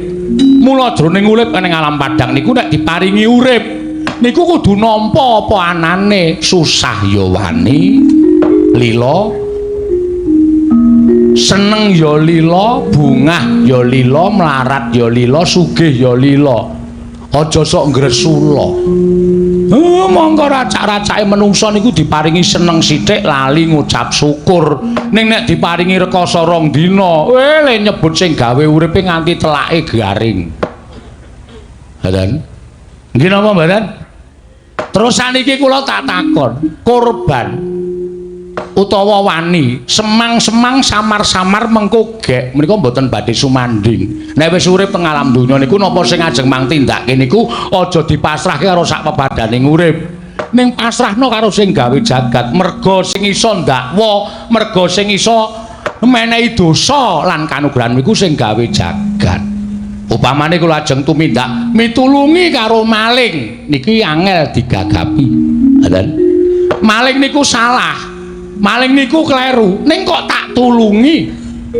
Mula jroning urip ning alam padhang niku nek diparingi urip niku kudu nampa apa anane, susah ya wani, lila, seneng ya lila, bungah ya lila, mlarat ya lila, sugih ya lila. Aja sok ngresula. Mongko racak-racake menungsa niku diparingi seneng sithik lali ngucap syukur. Ning nek diparingi rekoso rong dina, le nyebut sing gawe uripe nganti telake garing. Ngoten. Nggih napa mboten? Terus saniki kula tak takon, korban utawa wani, semang-semang samar-samar mengko gek menika mboten badhe sumanding. Nek wis urip teng alam donya niku napa sing ajeng mang tindake niku aja dipasrahke karo sak pepadane urip. Ning pasrahno karo sing gawe jagat, merga sing iso ndakwa, merga sing iso menehi dosa lan kanugrahan niku sing gawe jagat. Upamane kula ajeng tumindak mitulungi karo maling niki angel digagapi. Ngoten. Maling niku salah. Maling niku kleru, ning kok tak tulungi.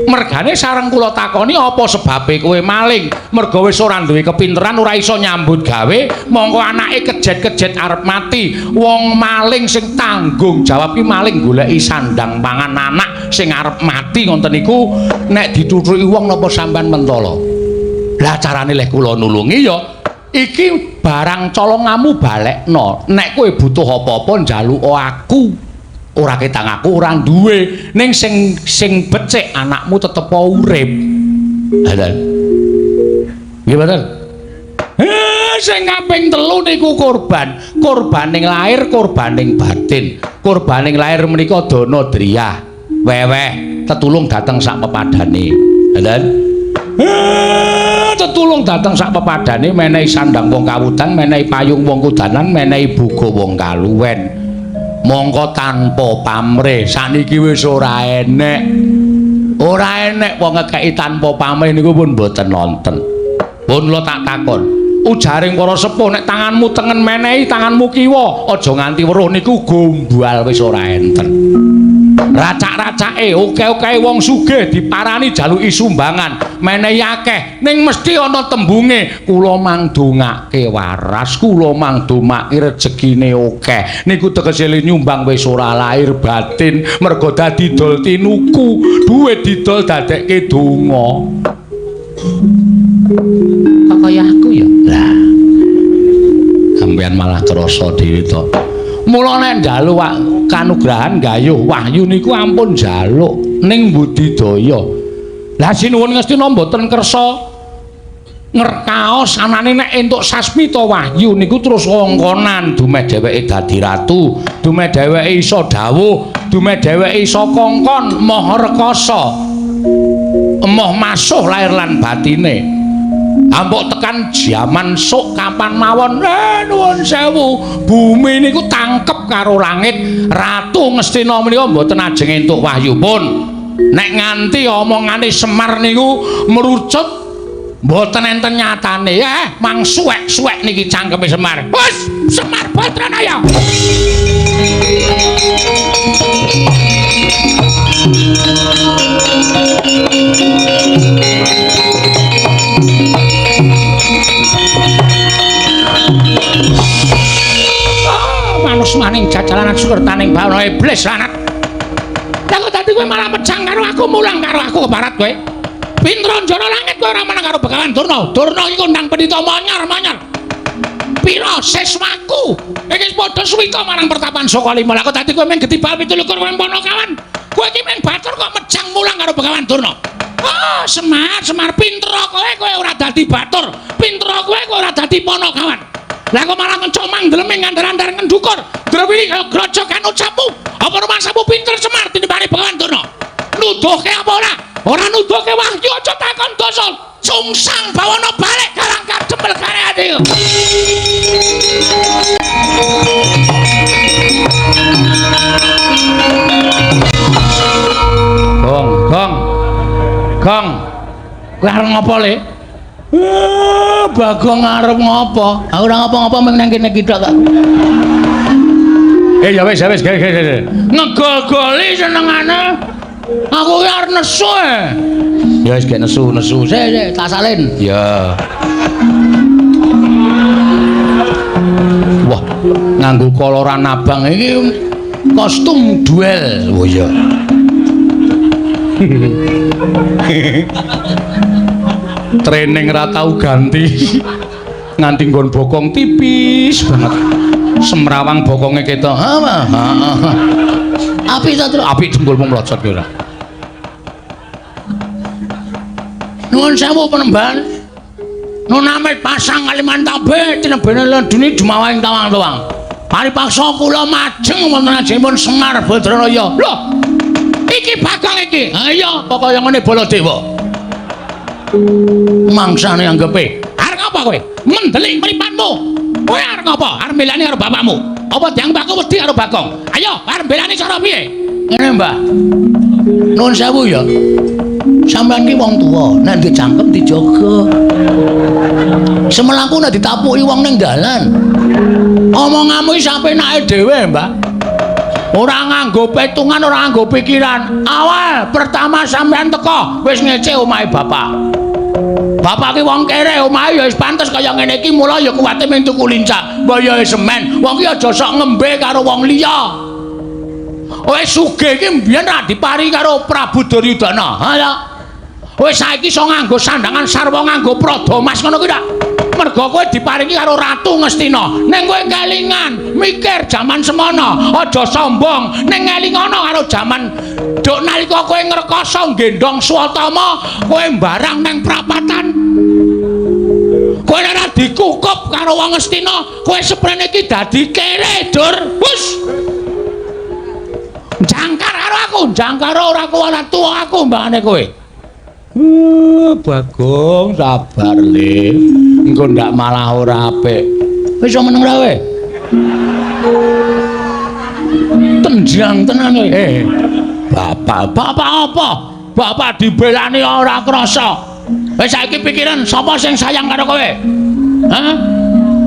Mergane sareng kula takoni apa sebabe kowe maling? Merga wis ora duwe kepinteran, ora iso nyambut gawe, mongko anake kejet-kejet arep mati. Wong maling sing tanggung jawab ki maling goleki sandang pangan anak sing arep mati ngoten niku nek dituthuki wong napa sampean mentala? Lah carane leh kula nulungi ya iki barang colongamu balekno. Nek kowe butuh apa-apa njaluk aku. Ora ketang aku ora duwe, ning sing sing becik anakmu tetep urip. Ngoten. Nggih mboten? Sing kaping telu niku korban. Korbaning lahir, korbaning batin. Korbaning lahir menika dana driyah, weweh, tetulung dhateng sak pepadane. Ngoten. Tetulung dateng sak pepadane menehi sandang wong kawudan, menehi payung wong kudanan, menehi buga wong kaluwen. Mongko tanpa pamrih saniki wis ora enek. Ora enek wong ngekeki tanpa pamrih niku pun mboten nonton. Pun kula tak takon. Ujaring para sepuh nek tanganmu tengen menehi tanganmu kiwa, aja nganti weruh niku gombal wis ora enten. Racak-racake oke-oke wong sugih diparani jaluki sumbangan, menehi akeh ning mesti ana tembunge kula mangdongake waras, kula mangdomake rejekine akeh. Niku tegese nyumbang wis ora lahir batin, mergo dadi dol tinuku, duit didol dadekke donga. Kok kaya aku ya? Lah. Sampeyan malah krasa dhewe to. Mula nek njaluk kanugrahan gayuh wahyu niku ampun njaluk ning budidaya. Lah sinuwun Ngastina mboten kersa ngerkaos anane nek entuk sasmita wahyu niku terus kongkonan dumeh dheweke dadi ratu, dumeh dheweke iso dawuh, dumeh dheweke iso kongkon maha rekasa. Emoh masuh lahir lan batine. Ampuk tekan jaman sok kapan mawon, nuwun sewu, bumi niku tangkep karo langit. Ratu Ngastina menika mboten ajeng entuk wahyu pun. Nek nganti omongane Semar niku merucut mboten enten nyatane. Mang suwek-suwek niki cangkeme Semar. Wes, Semar Badranaya. Manus maning jajalanan sukertaning bawana iblis lanat. Lah kok dadi kowe malah pecang karo aku, mulang karo aku keparat kowe. Pintra njara langit kowe ora menang karo Begawan Durna. Durna iki kondang pendhita monyar-monyar. Pira siswaku iki padha suwita marang pertapan Sokalima. Lah kok dadi kowe mung getibal 27 kowe Panakawan. Kowe iki mung batur kok mejang mulang karo Begawan Durna. Oh, Semar, Semar pintra kowe, kowe ora dadi batur. Pintra kowe, kowe ora dadi Panakawan. Lah kok malah ngecomang ndleming ngandar-andar ngendukur. Drewili kaya grojogan ucapmu. Apa rumangsamu pinter Semar tinimbane Begawan Durna? Nuduhke apa ora? Ora nuduhke wahyu aja takon dosa. Sungsang bawana balik karang kadempel kare ati. Gong, gong. Gong. Kowe arep ngopo, Le? Bagong arep ngopo? Aku ora ngopo-ngopo mung nang kene iki tok kok. Ya wis, ya wis, ge. Ngegol-goli senengane. Aku ki arep nesu. Ya wis gek nesu, nesu. Sik, sik, tak salin. Ya. Wah, nganggo koloran abang iki kostum duel. Oh iya. Training ra tau ganti. Nganti nggon bokong tipis banget. Semrawang bokonge ketok. Apik ta, Tru? Apik jempolmu mlocot kowe ora. Nuwun sewu penemban. Nun amit pasang Kalimantabe tinebene ledune jumawaing tawang-tawang. Paripaksa kula majeng wonten ajengipun Semar Badranaya. Lho. Iki Bagong iki. Ha iya, kok kaya ngene Baladewa. Mangsane anggepe. Arep ngapa kowe? Mendelik mripatmu. Kowe arep ngapa? Arep mbelani karo bapakmu. Apa dianggep aku wedi karo Bagong? Ayo, arep mbelani cara piye? Ngene, Mbah. Nuwun sewu ya. Sampeyan ki wong tuwa, nek dicangkem dijaga. Semelangku nek ditapuki wong ning dalan. Omonganmu iki sapenake dhewe, Mbah. Ora nganggo petungan, ora nganggo pikiran. Awal pertama sampeyan teko wis ngece omahe bapak. Bapak ki wong kere, omahe ya wis pantes kaya ngene iki, mula ya kuwate mung tuku lincah. Mbah ya semen, wong ki aja sok ngembe karo wong liya. Wis sugih iki mbiyen ra dipari karo Prabu Duryudana. Ha ya. Wis saiki iso nganggo sandangan sarwa nganggo prada mas ngono kuwi ta. Mergo kowe diparingi karo Ratu Ngastina. Ning kowe kelingan, mikir jaman semono, aja sombong. Ning ngelingono karo jaman duk nalika kowe ngrekasa nggendhong Swatama, kowe mbarang nang prapatan. Kowe ora dikukup karo wong Ngastina, kowe seprene iki dadi kere, Dur. Wus. Jangkar karo aku, jangkar ora kuwi ora tuwa aku mbangane kowe. Bagong sabar le. Engko ndak malah ora apik. Wis iso meneng ra kowe? Tenjang tenan kowe. Bapak, bapak apa? Bapak dibelani ora krasa. Wis saiki pikiran sapa sing sayang karo kowe? Hah?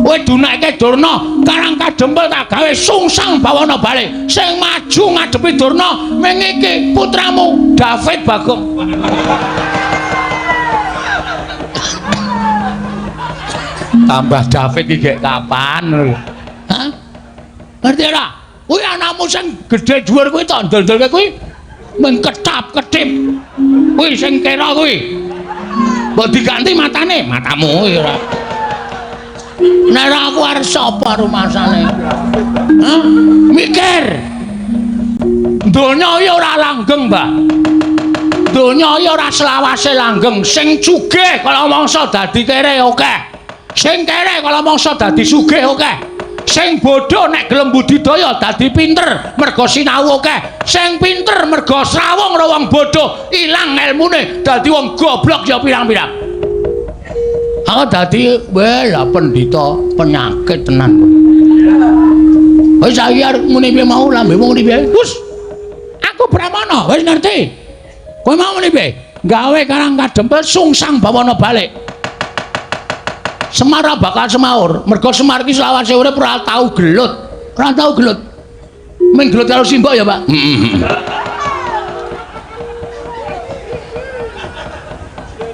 Kowe dunekke Durna, Karang Kadempel tak gawe sungsang bawana balik. Sing maju ngadepi Durna ming iki putramu David Bagong. Tambah David iki gek kapan? Hah? Ngerti ora? Kuwi anakmu sing gedhe dhuwur kuwi tok ndol-ndolke kuwi mung ketap-ketip. Kuwi sing kira kuwi. Mbok diganti matane, matamu kuwi ora. Nek ora aku arep sapa rumasane? Hah? Mikir. Donya iki ora langgeng, Mbah. Donya iki ora selawase langgeng. Sing sugih kala mangsa dadi kere akeh. Sing kere kala mangsa dadi sugih akeh. Sing bodho nek gelem budidaya dadi pinter mergo sinau akeh. Sing pinter mergo srawung karo wong bodho ilang elmune dadi wong goblok ya pirang-pirang. Aku dadi lah pendhita penyakit tenan. Wis saiki arep muni piye mau lambemu muni piye? Wis. Aku Brahmana, wis ngerti. Kowe mau muni piye? Gawe Karang Kadempel sungsang bawana balik. Semar bakal semaur, mergo Semar iki selawase urip ora tau gelut. Ora tau gelut. Ming gelut karo simbok ya, Pak.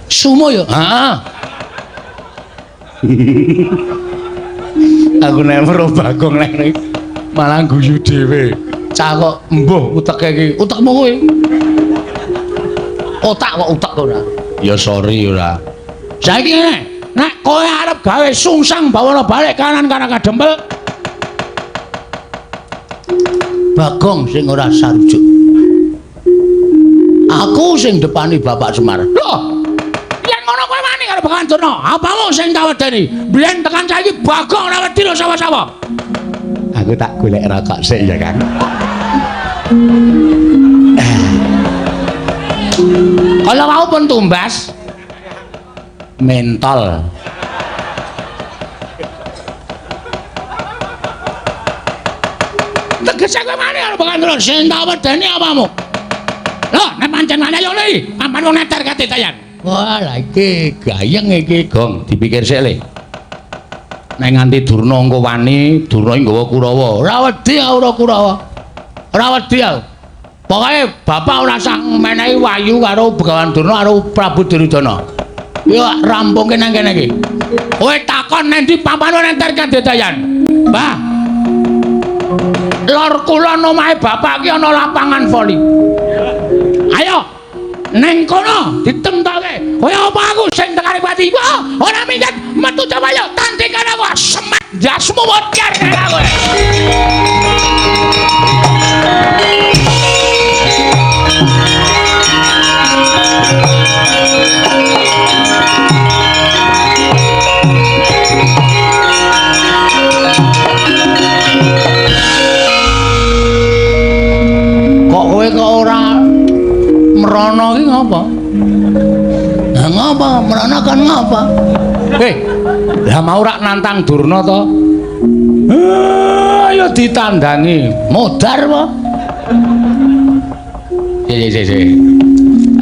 Sumo ya? Heeh. Aku nek weruh Bagong nek malah guyu dhewe. Cah kok embuh uteke iki. Utekmu kuwi. Otak kok utek ora. Ya sorry ora. Saiki ngene, nek kowe arep gawe sungsang bawana balik kanan Karang Kadempel, Bagong sing ora sarujuk. Aku sing depani Bapak Semar. Loh, yen ngono kowe wani karo Begawan Durna, apamu sing tak wedeni? Biyen tekan saiki Bagong ora wedi lho sapa-sapa. Aku tak golek rokok sik ya, Kang. Kalau mau pun tumbas mentol. Tegese kowe wani karo Begawan Durna, sing tak wedeni apamu? Loh, nek pancen wani ayo le, papan wong neter katitayan. Wah, lah iki gayeng iki, Gong, dipikir sik le. Nek nganti Durna engko wani, Durna iki nggawa Kurawa. Ora wedi aku ora Kurawa. Ora wedi aku. Pokoke bapak ora usah menehi wahyu karo Begawan Durna karo Prabu Duryudana. Yo rampungke nang kene iki. Kowe takon nang ndi papan neter kadedayan. Mbah. Lor kulon omahe bapak iki ana lapangan voli. Ayo neng kono ditemtoke. Kaya apa aku sing tekane pati? Wah, ora minggat metu coba yo tandingan aku semat jasmu modar karo kowe. Kok kowe kok ora merono iki ngapa? Lah ngapa? Merono kan ngapa? Lah mau rak nantang Durna to? Ayo ditandangi. Modar apa? Sik.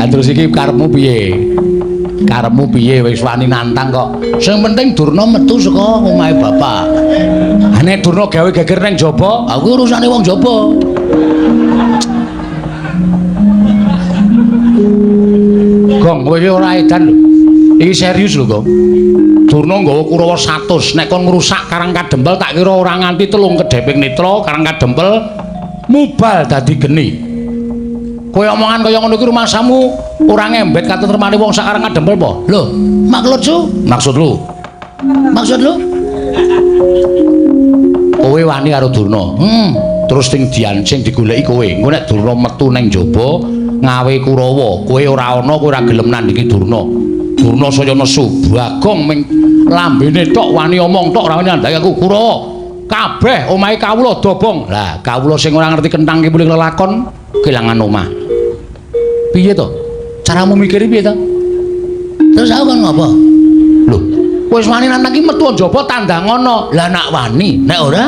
Ah terus iki karepmu piye? Karepmu piye wis wani nantang kok. Sing penting Durna metu saka omahe bapak. Ha nek Durna gawe geger ning jaba, aku urusane wong jaba. Gong, kowe iki ora edan lho. Iki serius lho, Gong. Durna nggawa Kurawa 100, nek kon ngrusak Karang Kadempel tak kira ora nganti 3 kedheping netra Karang Kadempel mubal dadi geni. Kowe omongan kaya ngono iki rumasamu ora ngembet katentremane wong sak Karang Kadempel apa? Lho, maksud lu? Maksud lu? Maksud lu? Kowe wani karo Durna. Terus sing diancing digoleki kowe. Engko nek Durna metu ning jaba ngawe Kurawa, kowe ora ana, kowe ora gelem nandhingi Durna. Durna saya nesu, Bagong ming lambene tok wani omong tok ora wani nandhangi aku Kurawa. Kabeh omahe kawula dobong. Lah, kawula sing ora ngerti kenthang ki mulih lelakon kelangan omah. Piye to? Caramu mikir piye to? Terus aku kon ngopo? Lho, wis wani nantang iki metu njaba tandangono. Lah nak wani, nek ora?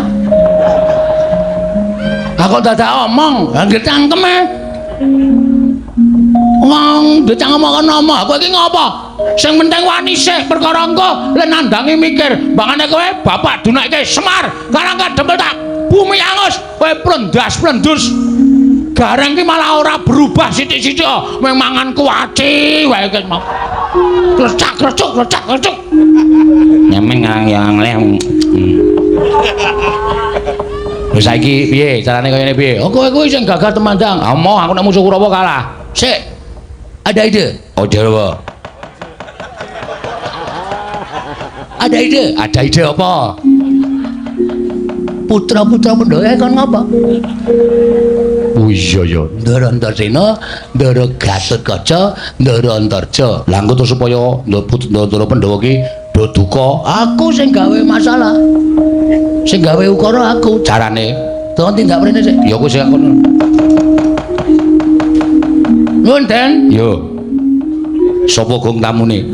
Aku dadak omong, lah nggih cangkeme. Wong ndek omong kono omong, kowe iki ngopo? Sing penting wani sik perkara engko le nandangi mikir, mbangane kowe bapak dunekke Semar, karang kadempel tak bumi angus, kowe plendas-plendus. Gareng ki malah ora berubah sithik-sithik, mung mangan kuaci wae ki mau. Klecak klecuk klecak klecuk. Nyemeng yang leh. Wis saiki piye carane kaya ngene piye? Oh kowe kuwi sing gagah temandang. Ah moh aku nek musuh Kurawa kalah. Sik. Ada ide. Oh apa? Ada ide. Ada ide apa? Putra-putra Pandhawa kon ngapa? Oh iya ya. Ndara Antasena, Ndara Gatotkaca, Ndara Antarja. Lah engko terus supaya Ndara Pandhawa ki do duka, aku sing gawe masalah. Sing gawe ukara aku. Carane tolong tindak mrene sik. Ya kowe sing kono. Nuwun, Den. Yo. Sapa gong tamune?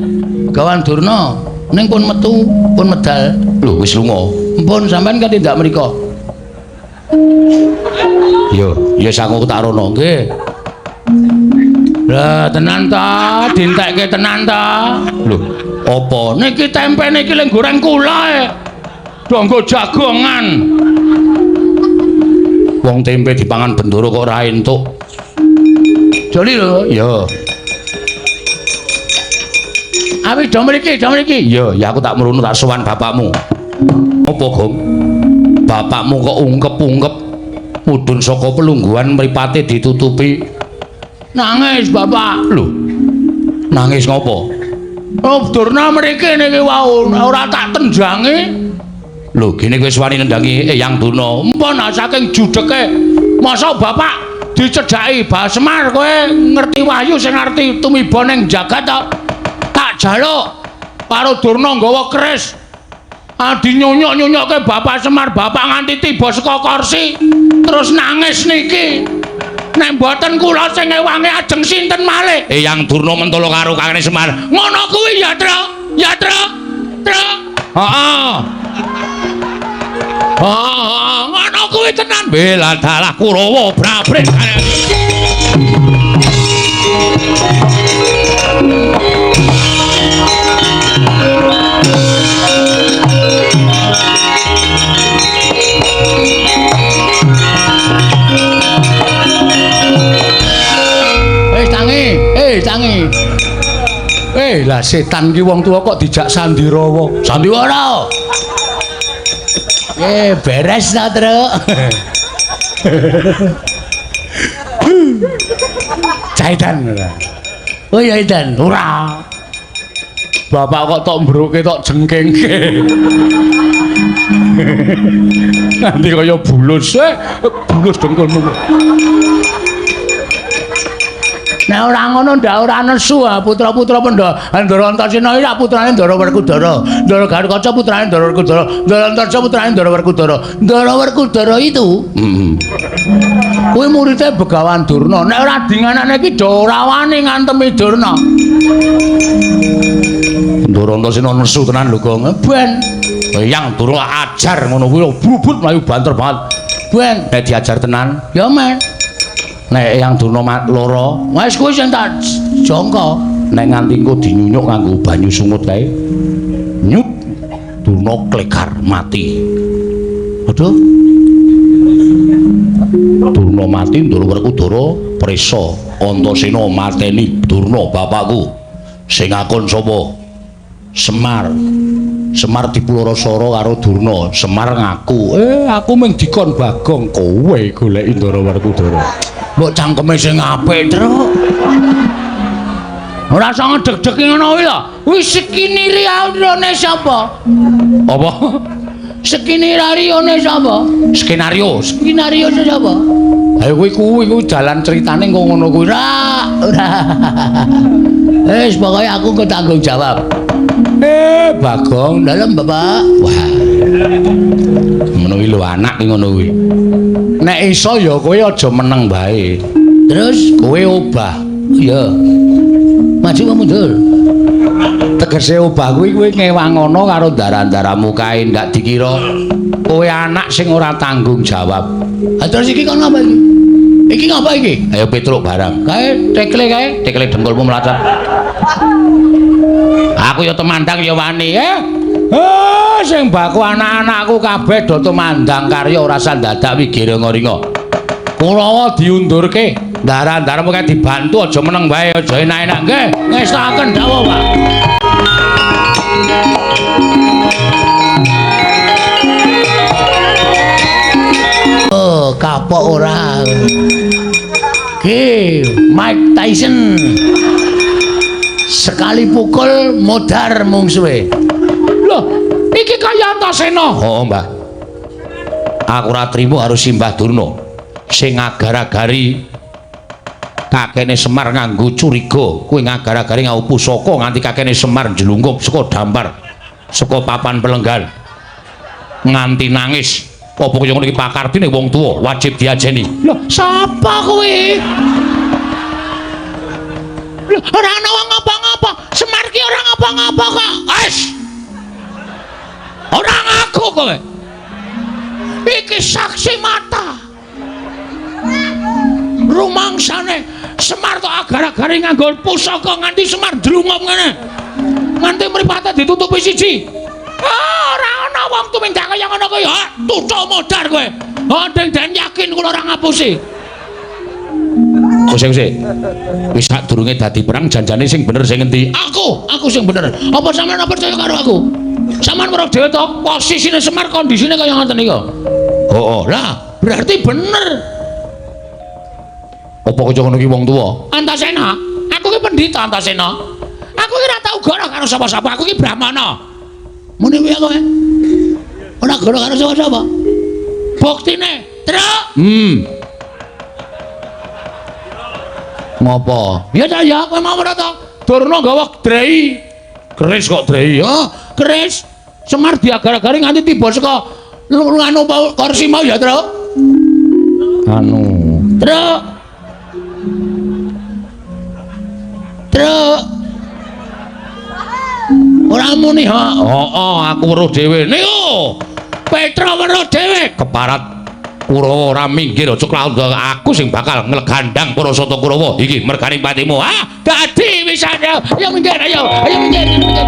Gawan Durna. Ning pun metu, pun medal. Lho wis lunga. Mpun sampean kan tindak mriko. Yo, ya sangu tak rono. Nggih. Lah tenan ta, dientekke tenan ta. Lho, apa? Niki tempe niki lek goreng kula e. Donggo jagongan. Wong tempe dipangan Bendoro kok ora entuk. Joli lho. Yo. Awi do mriki, do mriki. Yo, ya aku tak mrono tak sowan bapakmu. Apa, Gong? Bapakmu kok ungkep-ungkep mudhun saka pelungguhan mripate ditutupi. Nangis, Bapak. Lho. Nangis ngopo? Oh, Durna mriki niki wau ora tak tenjangi. Lho, gene kowe wis wani nendangi Eyang Durna. Mpun saking judeke. Masa Bapak dicedhaki Bah Semar kowe ngerti wahyu sing ngerti tumiba ning jagat to? Tak jaluk karo Durna nggawa keris. Adi nyonyok-nyonyokke Bapak Semar, Bapak nganti tiba saka kursi terus nangis niki. Nek mboten kula sing ngewangi ajeng sinten malih? Eyang Durna mentolo karo Kakang Semar. Ngono kuwi ya, Tru. Ya, Tru. Tru. Heeh. Heeh, ngono kuwi tenan. Bela dalah Kurawa brabret. Tangi. Lah setan ki wong tuwa kok dijak sandirawa. Sandiwara. Beres ta, Truk. Caitan ora. Oh ya Idan, ora. Bapak kok tok mbruke tok jengkengke. Nanti kaya bulus, bulus dengkulmu. Nek ora ngono ndak ora nesu putra-putra Pandhawa. Ndara Antasena iki putrane Ndara Werkudara. Ndara Gatotkaca putrane Ndara Werkudara. Ndara Antarja putrane Ndara Werkudara. Ndara Werkudara itu kuwi muridé Begawan Durna. Nek ora dinganane iki do ora wani ngantemi Durna. Ndara Antasena nesu tenan lho, Gong. Ben Eyang Durna ajar ngono kuwi brubut mlayu banter banget. Ben nek diajar tenan ya men. Nek Eyang Durna lara, wis kuwi sing tak jangka. Nek nganti engko dinyunyuk nganggo banyu sungut kae. Nyut Durna klegar mati. Aduh. Durna mati, Ndara Werkudara prisa. Antasena mateni Durna bapakku. Sing akon sapa? Semar. Semar dipulorosara karo Durna. Semar ngaku, aku mung dikon Bagong, kowe goleki Ndara Werkudara. Mbok cangkeme sing apik, Truk. Ora usah ngedeg-degi ngono kuwi lho. Kuwi skenario sapa? Apa? Skenario sapa? Skenario. Skenario sapa? Ayo kuwi kuwi jalan ceritane kok ngono kuwi. Ora, ora. Wis pokoke aku engko tanggung jawab. Bagong dalem Bapak. Wah. Ngono kuwi lho anak ki ngono kuwi. Nek iso ya kowe aja meneng bae. Terus kowe obah. Iya. Maju apa mundur? Tegese obah kuwi kowe ngewangono karo daran-daramu kae ndak dikira kowe anak sing ora tanggung jawab. Ha terus iki kon ngapa iki? Iki ngapa iki? Ayo Petruk barang. Kae tekle kae, tekle dengkulmu mlacat. Aku ya temandang ya wani, eh. Sing baku anak-anakku kabeh do tumandang karya ora sandadak wigiringa-ringa. Kurawa diundurke, daran-daranmu kae dibantu aja meneng wae, aja enak-enak nggih. Ngestokaken dawuh, Pak. Oh, kapok ora. Ki, Mike Tyson. Sekali pukul modar mungsuhe. Loh, iki kaya Antasena. Heeh, Mbah. Aku ora trimo harus Simbah Durna sing ngagar-agari kakene Semar nganggo curiga, kuwi ngagar-agari nganggo pusaka nganti kakene Semar njlungkup saka dampar, saka papan pelenggan. Nganti nangis. Apa kaya ngono iki pakardine wong tuwa wajib diajeni. Loh, sapa kuwi? Loh, ora ana wong ngapa-ngapa. Semar ki ora ngapa-ngapa kok. Wes. Ora ngaku kowe. Iki saksi mata. Rumangsane Semar tok agar-agare nganggo pusaka nganti Semar ndlungup ngene. Nganti mripate ditutupi siji. Ora ana wong tumindak kaya ngono kuwi. Ha, tutuk modar kowe. Ha, den yakin kula ora ngapusi. Kose-kose. Wis sadurunge dadi perang janjane sing bener sing endi? Aku sing bener. Apa sampeyan percaya karo aku? Sampeyan weruh dhewe to posisine Semar kondisine kaya ngoten niku. Heeh. Lah, berarti bener. Apa kaya ngono ki wong tuwa? Antasena, aku ki pendhita Antasena. Aku ki ora tau goro karo sapa-sapa, aku ki brahmana. Muni piye kowe? Ora goro karo sapa-sapa. Buktine, Truk. Ngopo? Ya ta ya, kowe mau ora to? Durna gawa drei. Keris kok drei? Oh, keris. Semar diagar-agari nganti tiba saka nganu kursi mau ya, Truk. Anu, Truk. Truk. Ora muni ha. Heeh, aku weruh dhewe. Niku. Petra weruh dhewe. Keparat Kurawa ora minggir aja klaundha aku sing bakal nglegandang para sata Kurawa. Iki mergane patimu. Ah, dadi wisan. Ayo minggir, ayo. Ayo minggir, minggir.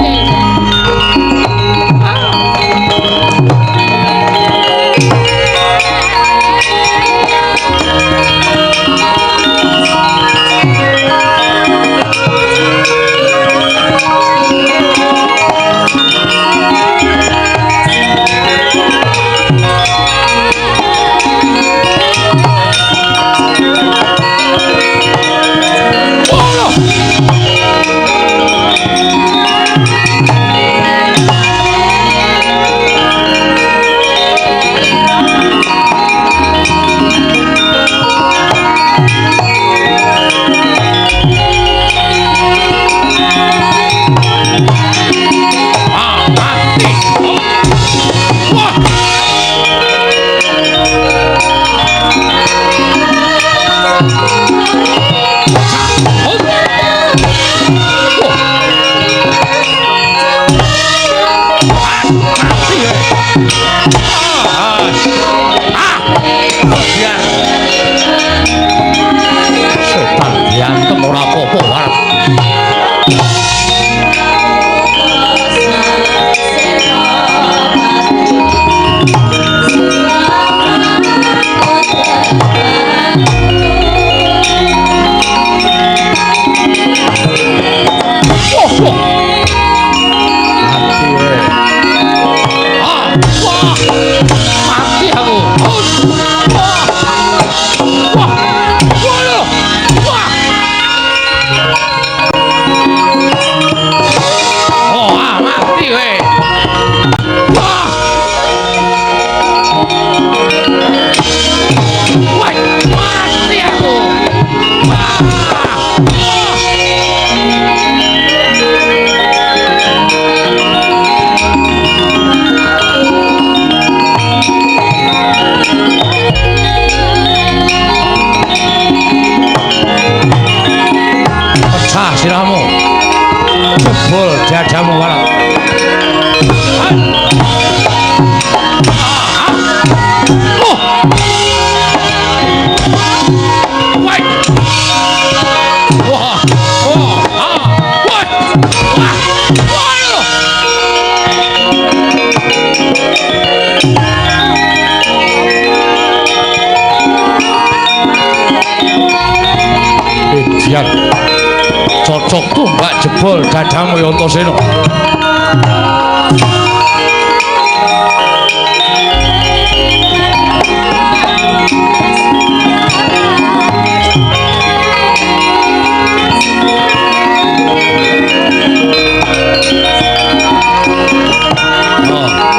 Jebol dadamu ya Antasena. Oh,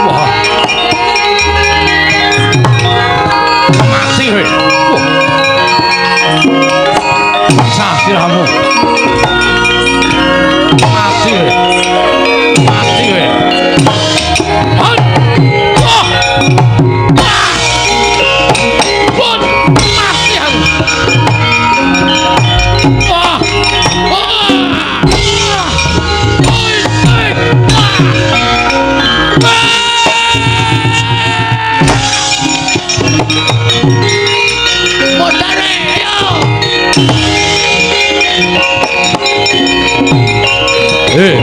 wah. Mati kowe. Wah. Sah sirahmu. Mati kowe. Mati kowe. Hot. Wah. Wah. Pun mati aku. Wah. Wah. Oi, oi. Wah. Modare, ayo.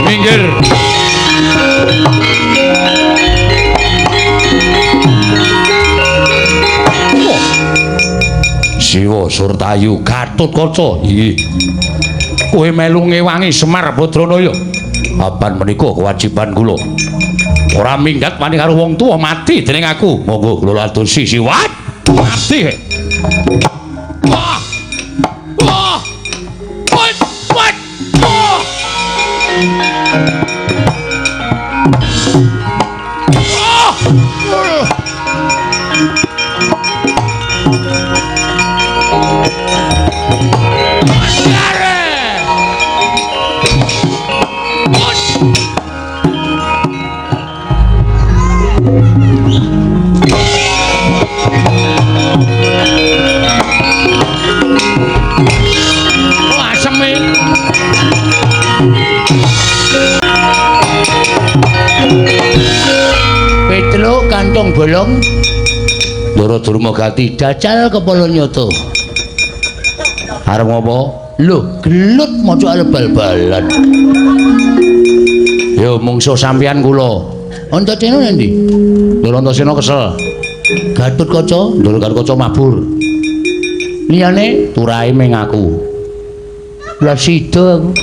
Minggir. Siwa Surtayu Gatotkaca. Nggih. Kowe melu ngewangi Semar Badranaya. Apan menika kewajiban kula. Ora minggat wani karo wong tuwa mati dening aku. Monggo kula adosi Siwa. Mati. Wah. Wah. Wah. Wah. Wah. Ah! Modare. Oh, asem e. Petruk kantong bolong. Ndara Durmagati jajal kepala nyoto. Arep ngopo? Lho, gelut maca arep bal-balan. Yo mungsuh sampeyan kula. Antasena endi? Ndara Antasena kesel. Gatotkaca, Ndara Gatotkaca mabur. Liyane turahe ming aku. Lah sida aku.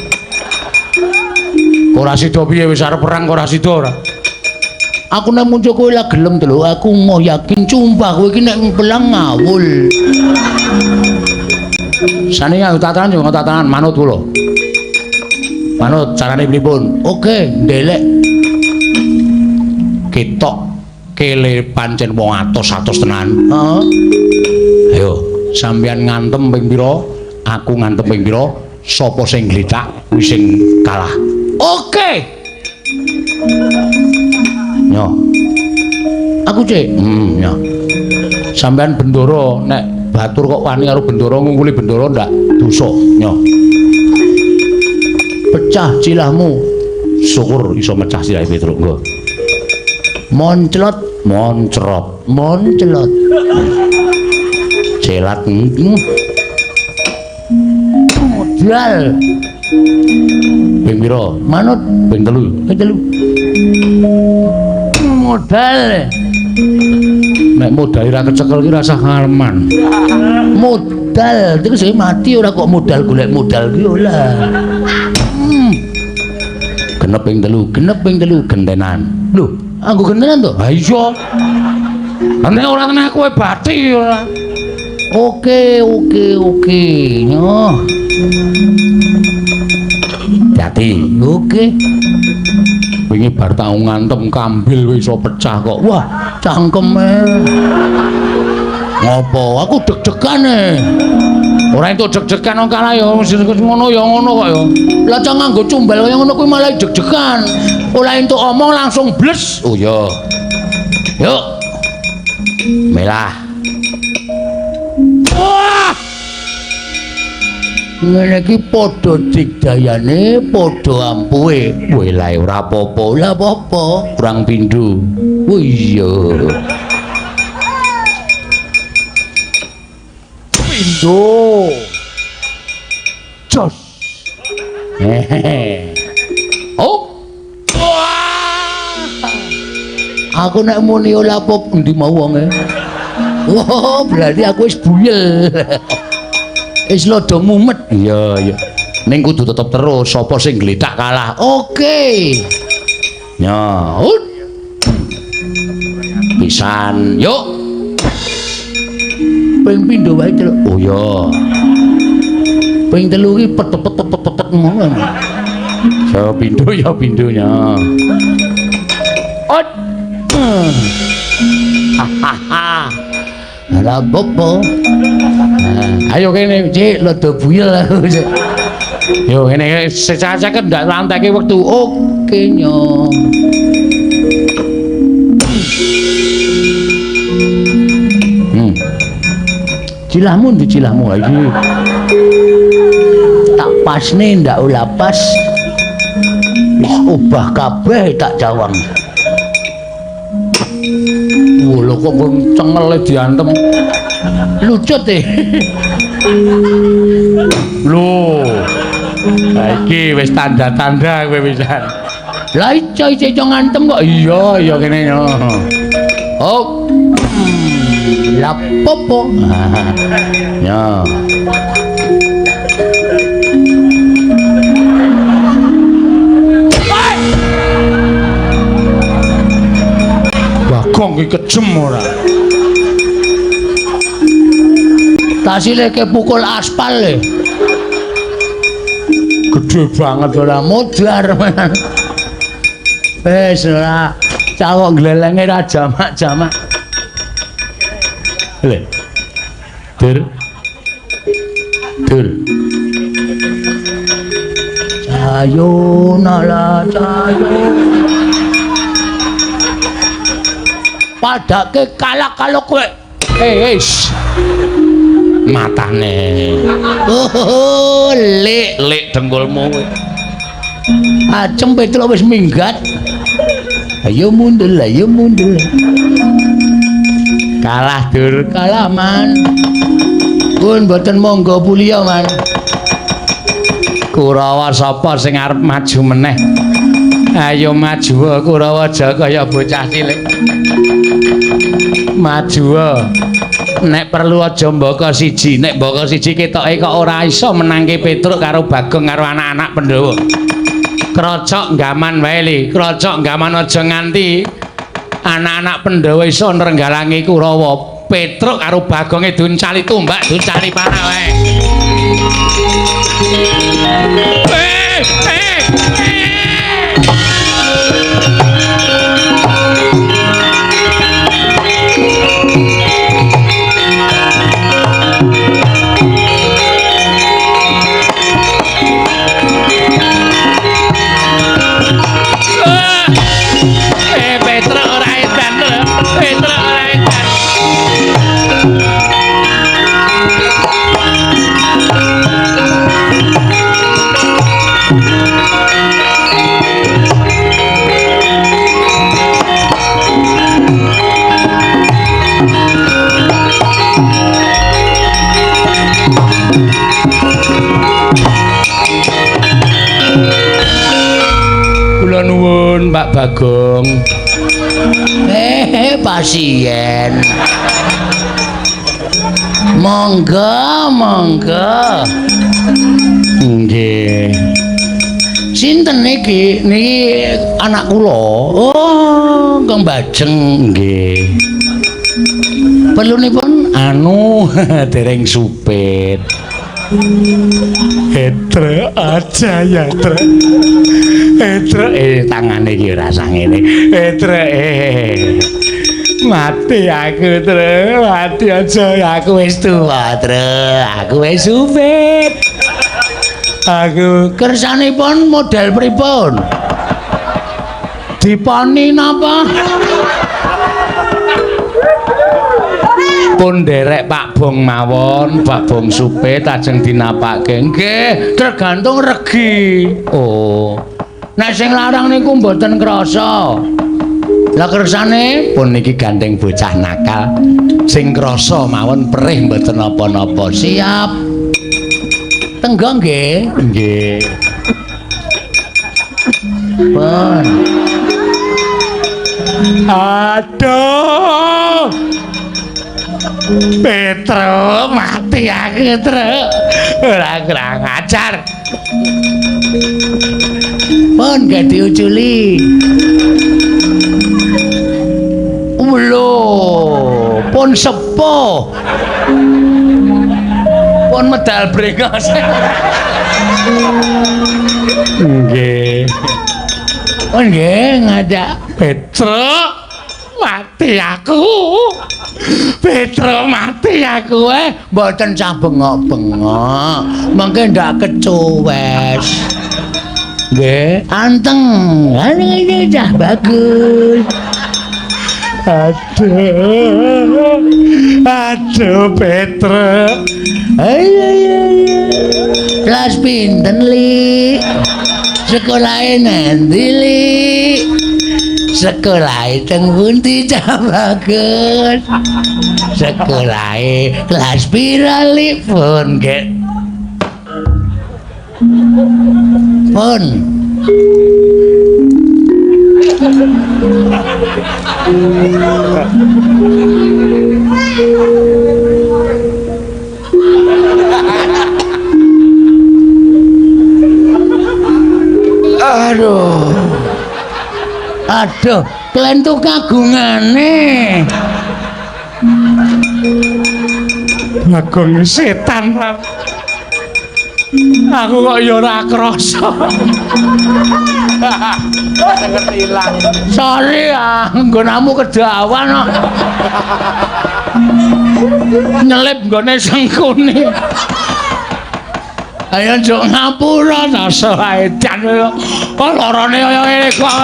Ora sida piye wis arep perang ora sida ora. Aku nek muncul kowe lah gelem to lho, aku mau yakin sumpah kowe iki nek pelang ngawul. Sane nganggo tatanan yo tatanan manut kula. Manut carane pripun? Oke, ndelek. Ketok kele pancen wong atos-atos tenan. Heeh. Ayo, sampeyan ngantem ping pira? Aku ngantem ping pira? Sapa sing gletak kuwi sing kalah. Oke. Nyo. Aku cek. Nyo. Sampeyan bendoro nek batur kok wani karo bendoro ngungkuli bendoro ndak dosa. Nyo. Pecah cilahmu. Syukur iso mecah silahe Petruk nggo. Monclot, moncrot, monclot. Celat. Modal. Ping pira? Manut ping 3. Ping 3. Modal. Nek modal ra kecekel ki rasah ngaleman. Modal terus mati ora kok modal golek modal ki ora. Genep ping 3, genep ping 3 gentenan. Lho, anggo gentenan to? Ha iya. Nek ora tenan kowe bathi ora. Oke, oke, oke. Nyoh. Dadi, oke. Wingi bar tau ngantem kambil wis iso pecah kok. Wah, cangkeme. Ngopo? Aku deg-degan e. Ora entuk deg-degan wong kalah ya ngono ya ngono kok ya. Lah cah nganggo cumbal kaya ngono kuwi malah deg-degan. Ora entuk omong langsung bles. Oh iya. Yuk. Melah. Wah! Ngene iki padha digdayane, padha ampuhe. Welae ora apa-apa. Lah apa-apa? Kurang pindho. Oh iya. Pindho. Jos. Hehehe. Oh. Wah. Aku nek muni ora apa endi mau wonge. Wah, berarti aku wis buyel. Wis lodo mumet. Iya, iya. Ning kudu tetep terus, sapa sing glethak kalah. Oke. Ya, pisan, yuk. Ping pindho wae, Truk. Oh iya. Ping telu iki pet pet pet pet pet ngono. Ya pindho ya pindhonya. Ot. Hahaha. Ora apa-apa. Ayo kene, Cik, rada buyel aku. Yo ngene secacah ndak lanteke wektu. Oke nyo. Cilahmu ndi cilahmu iki? Tak pasne ndak ula pas. Wis obah kabeh tak jawang. Wah, lho kok cengele diantem. Lucut e. Lho. Ha iki wis tanda-tanda kowe pisan. Lah iso iso ngantem kok. Iya, iya kene yo. Oh. Lah popo. Ya. Bagong iki kejem ora. Tasile kepukul aspal le. Gede banget ora modar. Wis ora cawok glelenge ra jamak-jamak. Le. Dur. Dur. Ayo nala ayo. Padake kalah kalau kowe. Eh, wis. Matane. Oh, lek lek dengkulmu kowe. Acem Petruk wis minggat. Ayo mundur, ayo mundur. Kalah dur, kalah man. Pun mboten monggo puliya man. Kurawa sapa sing arep maju meneh? Ayo maju Kurawa aja kaya bocah cilik. Maju. Nek perlu aja mbaka siji, nek mbaka siji ketoke kok ora iso menangke Petruk karo Bagong karo anak-anak Pandhawa. Krocok gaman wae li, krocok gaman aja nganti anak-anak Pandhawa iso nrenggalangi Kurawa. Petruk karo Bagonge duncali tumbak, duncali panah wae. Petruk ora edan lho. Petruk ora edan. Kula nuwun Pak Bagong. Pasien. Monggo, monggo. Nggih. Sinten niki? Niki anak kula. Oh, Kang Bajeng. Nggih. Perlunipun anu dereng supit. Etre aja ya, Tre. Etre tangane iki ora sangene. Etre mati aku, Tre. Mati aja aku wis tuwa, Tre. Aku wis supit. Aku kersanipun model pripun? Diponi napa? Pun nderek Pak Bong mawon, Pak Bong supit ajeng dinapake. Nggih, tergantung regi. Oh. Nek sing larang niku mboten krasa. Lah kersane pun niki gandeng bocah nakal. Sing krasa mawon perih mboten napa-napa. Siap. Tenggo nggih. Nggih. Pun. Aduh. Petruk mati aku, Truk. Ora kurang ajar. Pun gak diuculi. Lho, pun sepuh. Pun medal brengos. Nggih. Oh nggih, ngajak Petruk mati aku. Petruk mati aku mboten sah bengok-bengok. Mengke ndak kecuwes. Nggih, anteng. Ini cah bagus. Aduh. Aduh Petruk. Ayo ayo. Kelas pinten, Li? Sekolahe nanti, Li? Sekolahe teng pundi cah bagus? Sekolahe kelas pira, Li? Pun nggih. Pun. Aduh. Aduh, klentu kagungane. Bagong setan. Aku kok ya ora krasa. Ilang. Sorry ah, nggonamu kedawan kok. Nyelip nggone sengkune. Ayo njuk ngapura ta seedan. Kok lorone kaya ngene kok.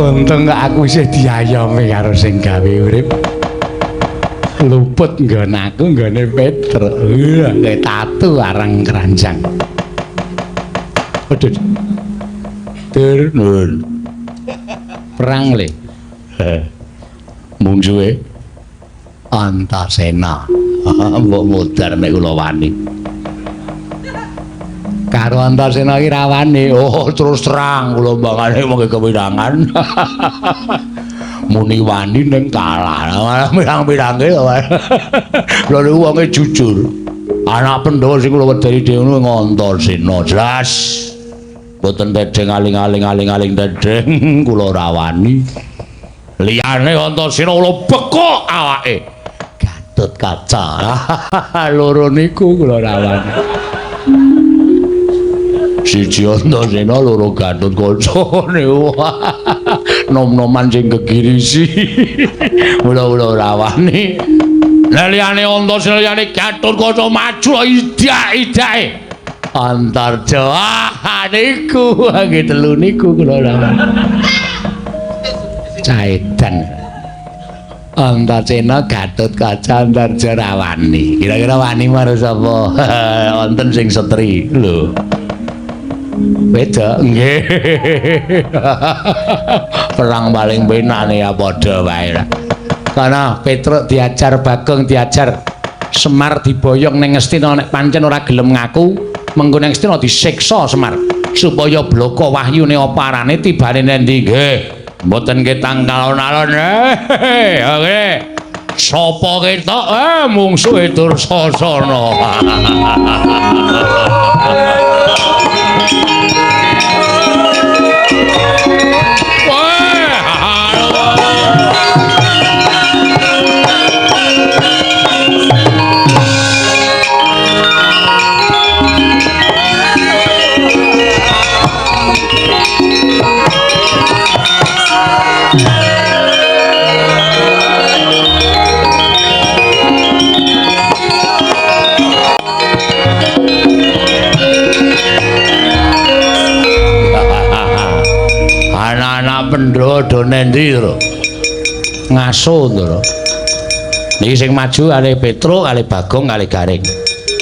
Untung kok aku isih diayomi karo sing gawe urip. Luput nggon aku nggone Petruk. Kayak tatu arang keranjang. Aduh. Tur nun. Perang le. Mungsuhe Antasena. Mbok modar nek kula wani. Karo Antasena iki rawane. Oh, terus terang kula mbangane monggo kewirangan. Muni wani ning kalah. Pirang-pirange kula niku wonge jujur. Anak Pandhawa sing kula wedeni dhewe niku Antasena. Jelas. Mboten tedheng aling-aling aling-aling tedheng kula ora wani. Liyane Antasena kula bekok awake. Gatut Kaca. Loro niku kula ora wani. Siji Antasena, loro Gatut Kaca niku. Nom-noman sing gegirisi. Mula-mula ora wani. Lah liyane Antasena liyane Gatut Kaca maju idak-idake. Antarja niku nggih telu niku kula ora wani. Caedan. Antasena, Gatut Kaca, Antarja ra wani. Kira-kira wani marang sapa? Wonten sing setri lho. Beda nggih. Perang paling penane ya padha wae lah. Karena Petruk diajar, Bagong diajar, Semar diboyong ning Ngastina nek pancen ora gelem ngaku, mengko ning Ngastina disiksa Semar supaya bloko wahyune apa arane tibane nendi nggih. Mboten ketang alon-alon. Oke. Sapa ketok mungsuhe Dursasana. Anak-anak Pandhawa do nendi, Tru? Ngaso, Tru. Niki sing maju kalih Petruk, kalih Bagong, kalih Gareng.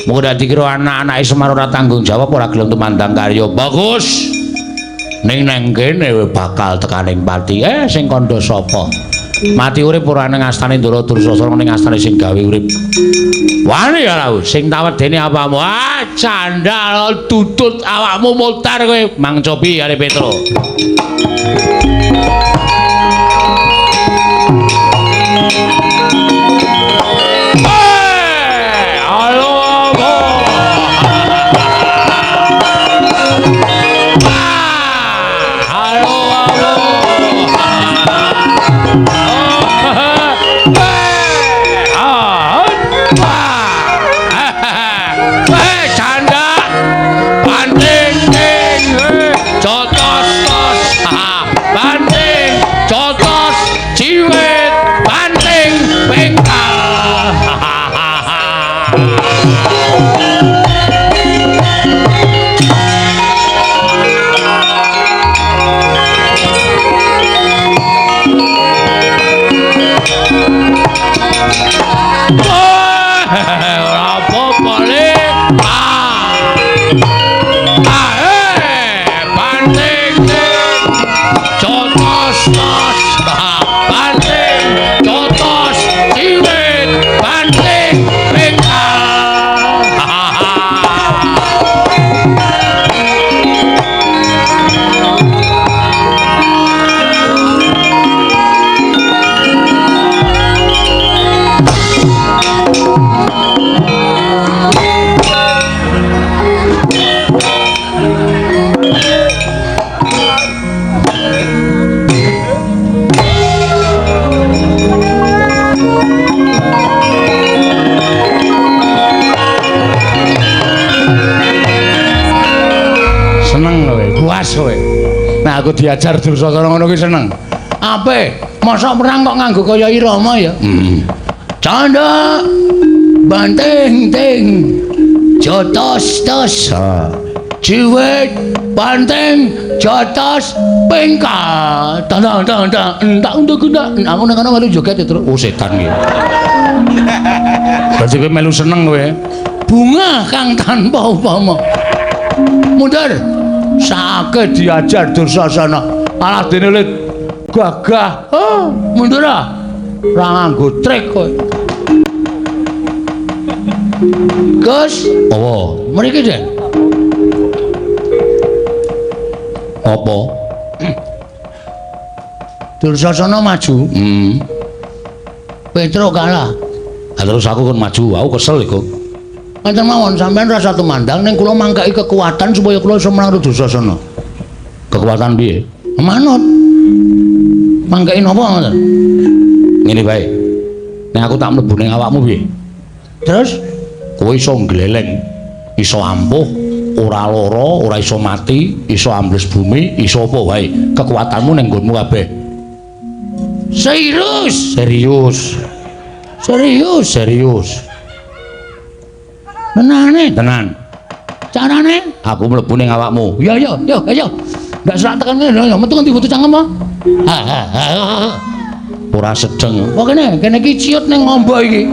Mung ora dikira anak-anake Semar ora tanggung jawab ora gelem tumandang karya. Bagus. Ning nang kene bakal tekaning pati. Sing kandha sapa? Mati urip ora ning astane Ndara Dursasana ning astane sing gawe urip. Wani ya ora sing tawedene apamu? Ah, candal tutut awakmu mutar kowe. Mang Cobi karo Petro. Nah aku diajar Dursasana ngono kuwi seneng. Ape? Mosok perang kok nganggo kaya irama ya? Canda banting ting jotos tos. Jiwit banting jotos pengkal. Tang tang tang entak untuk entak. Aku nang kono melu joget ya, Truk. Oh setan iki. Berarti kowe melu seneng kowe. Bunga kang tanpa upama. Mundur. Sakit diajar Dursasana. Alah dene le gagah. Oh, mundur ah. Ora nganggo trik kowe. Gus, apa? Mriki, Den. Apa? Dursasana maju. Petro kalah. Lah terus aku kon maju, aku kesel iku. Ngaten mawon sampean rasa tumandang ning kula mangkaki kekuatan supaya kula iso menang Dursasana. Kekuatan piye? Manut. Mangkaki napa ngoten? Ngene bae. Nek aku tak mlebu ning awakmu piye? Terus kowe iso ngleleng, iso ampuh, ora lara, ora iso mati, iso ambles bumi, iso apa wae. Kekuatanmu ning nggonmu kabeh. Serius? Serius. Serius, serius. Tenane, tenan. Carane aku mlebu ning awakmu. Ya ya, yo ayo. Ndak serak tekan kene lho, metu ngendi butuh cangkem apa? Ha ha ha. Ora sedeng. Apa kene? Kene iki ciut ning ngombo iki.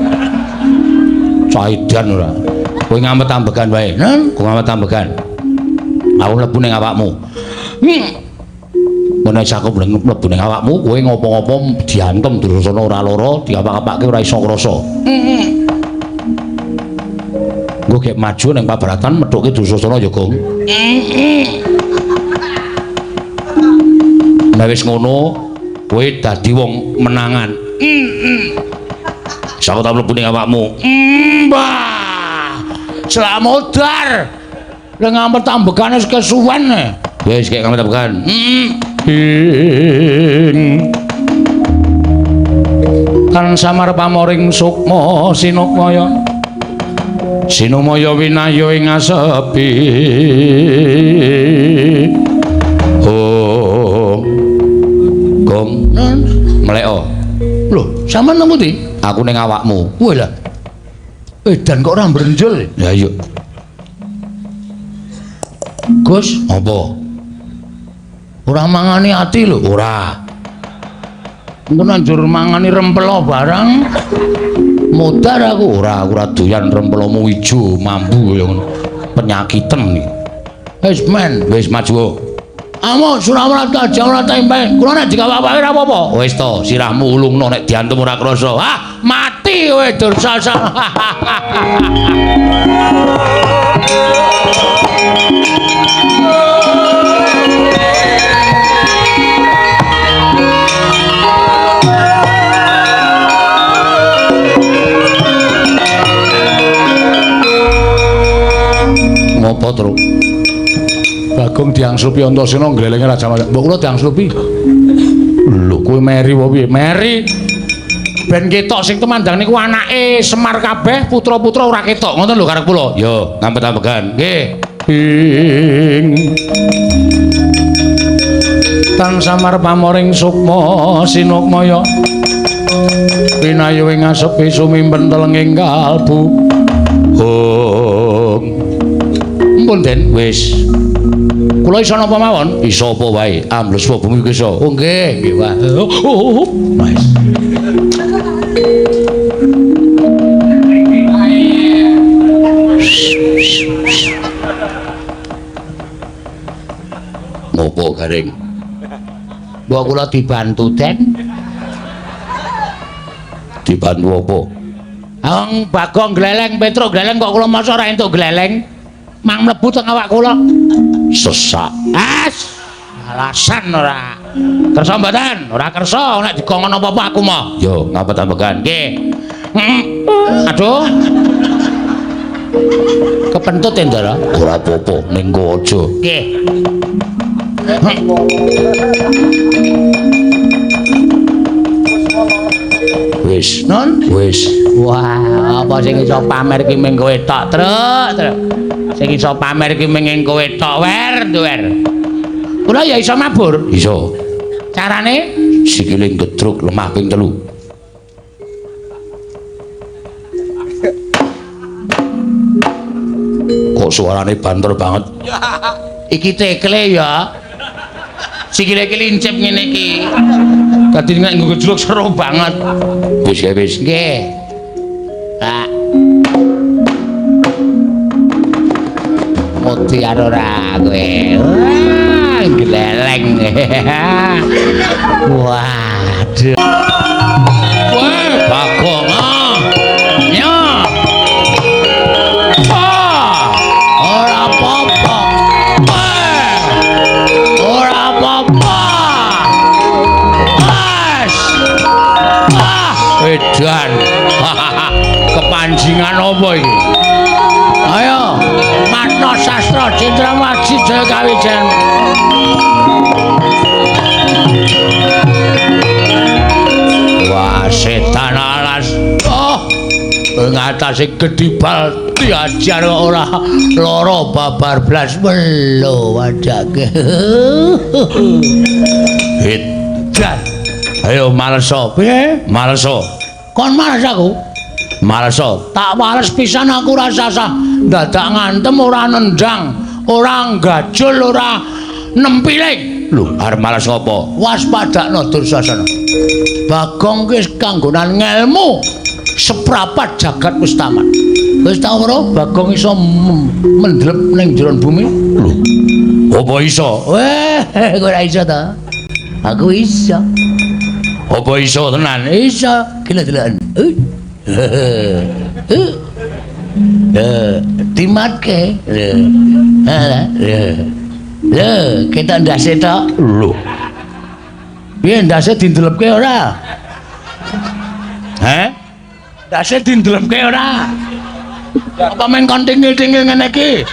Caidan ora. Kowe ngamet ambegan wae. Nen, kowe ngamet ambegan. Aku mlebu ning awakmu. Menawa aku mlebu ning awakmu, kowe ngopo-ngopo diantem Dursasana ora lara, diapak-apake ora iso ngrasa. Nggo gek maju ning pabaratan methuke Dursasana ya, Gong. Nek wis ngono, kowe dadi wong menangan. Sapa ta mlebu ning awakmu? Mbah. Slamodar. Lah ngampet ambegane wis kesuwen. Wis gek ngampet ambegan. Kan samar pamoring sukma sinukmaya. Sinumaya winaya ing asepi. Oh. Gong, mleko. Lho, sampean nang pundi? Aku ning awakmu. Wah lah. Edan kok ora mbrenjul. Ya iya. Gus, apa? Ora mangani ati lho. Ora. Engko njur mangani rempelo barang. Modar aku ora, aku ora doyan rempelomu ijo mambu kaya ngono. Penyakiten iki. Wis men, wis maju. Amo Surawrata Jawra tempe. Kula nek dikawak-awake ora apa-apa. Wis to, sirahmu ulungno nek diantem ora krasa. Ah, mati kowe Dursasana. Ngopo, Truk? Bagong diangslupi Antasena nglelenge Raja Mas. Mbok kula diangslupi. Lho, kowe meri apa piye? Meri. Ben ketok sing tumandang niku anake Semar kabeh, putra-putra ora ketok. Ngoten lho karep kula. Yo, ngampet-ambegan. Nggih. Ing Tan samar pamoring sukma sinukmaya. Pinayu ing asepi sumimpen telenging kalbu. Hong. Ampun Den, wis. Kula iso napa mawon? Iso apa wae? Ambles bumi ku iso. Oh nggih, nggih wae. Oh, wis. Ngopo garing? Mbok kula dibantu, Den. Dibantu apa? Wong Bagong gleleng, Petruk gleleng kok kula masa ora entuk gleleng. Mang mlebu teng awak kula. Sesak. As. Alasan ora. Kersa mboten? Ora kersa nek dikongkon apa-apa aku mah. Yo, ngapet-ambegan. Nggih. Aduh. Kepentut ya, Ndara? Ora apa-apa, ning nggo aja. Nggih. Wis, non? Wis. Wah, apa sing iso pamer ki mung kowe tok, Truk, Truk. Sing iso pamer ki mung kowe tok, wer, wer. Kula ya iso mabur. Iso. Carane sikile gedruk lemah ping 3. Kok suarane banter banget. Iki tekle ya. Sikile iki lincip ngene iki. Dadi nek nggo gejruk seru banget. Wis ya wis. Nggih. Pak. Mudi karo ora kowe. Wah, gleleng. Waduh. Wah, Bagong. Ya. Ah. Ora apa-apa. Ora apa-apa. As. Ah, edan. Kepanjingan apa iki? Ayo, Matno Sastra Citra Waji Jaya Kawijen. Wah, setan alas. Oh, ing atase gedhi bal diajar kok ora lara babar blas melo wadake. Edan. Ayo maleso. Piye? Maleso. Kon males aku? Maleso. Tak wales pisan aku ora sasah. Dadak ngantem ora nendang, ora gajul, ora nempiling. Lho, arep males ngopo? Waspadakno Dursasana. Bagong ki kanggonan ngelmu seprapat jagat wis tamat. Wis tau ora Bagong iso mendlep ning jero bumi? Lho, apa iso? Weh, kowe ora iso ta? Aku iso. Apa iso tenan? Iso. Gila deloken. Dimatke. Lho, ketok ndase tok. Lho. Piye ndase dindelepke ora? Heh? Ndase dindelepke ora? Apa men kon tingil-tingil ngene iki?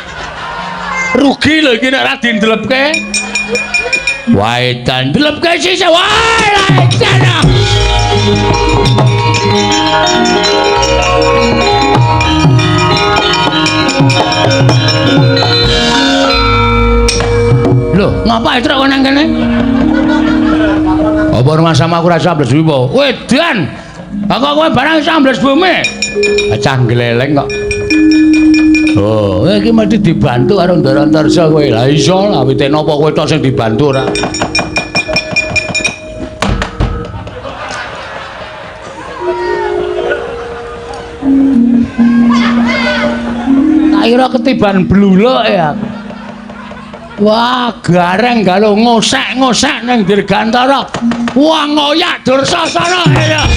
Rugi lho iki nek ora dindelepke. Wae dan ndelepke sisih. Wae edan. Lho, ngapa truk kok nang kene? Apa rumah sama aku rasa ambles bumi apa? Wedan. Kok kowe barang iso ambles bumi? Cah gleleng kok. Oh, iki mesti dibantu karo Ndara Antarja kowe. Lah iso lah wite napa kowe tok sing dibantu ora? Tak kira ketiban bluluk ya aku. Wah, gareng galo ngosek-ngosek ning Dirgantara. Wah, ngoyak Dursasana ya.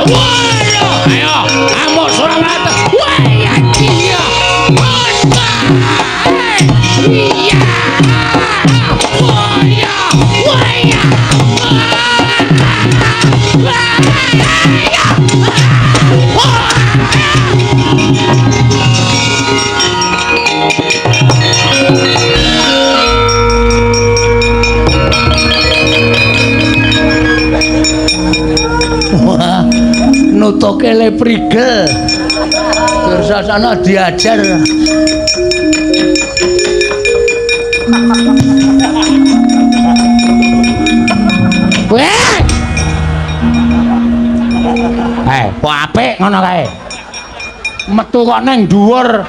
Wah, ayo, amuk Surawata. Wah, iya. Wah, iya. Wah, iya. Wah, iya. Wah, nutuke le prigel. Dursasana diajar. Weh. Kok apik ngono kae. Metu kok nang dhuwur.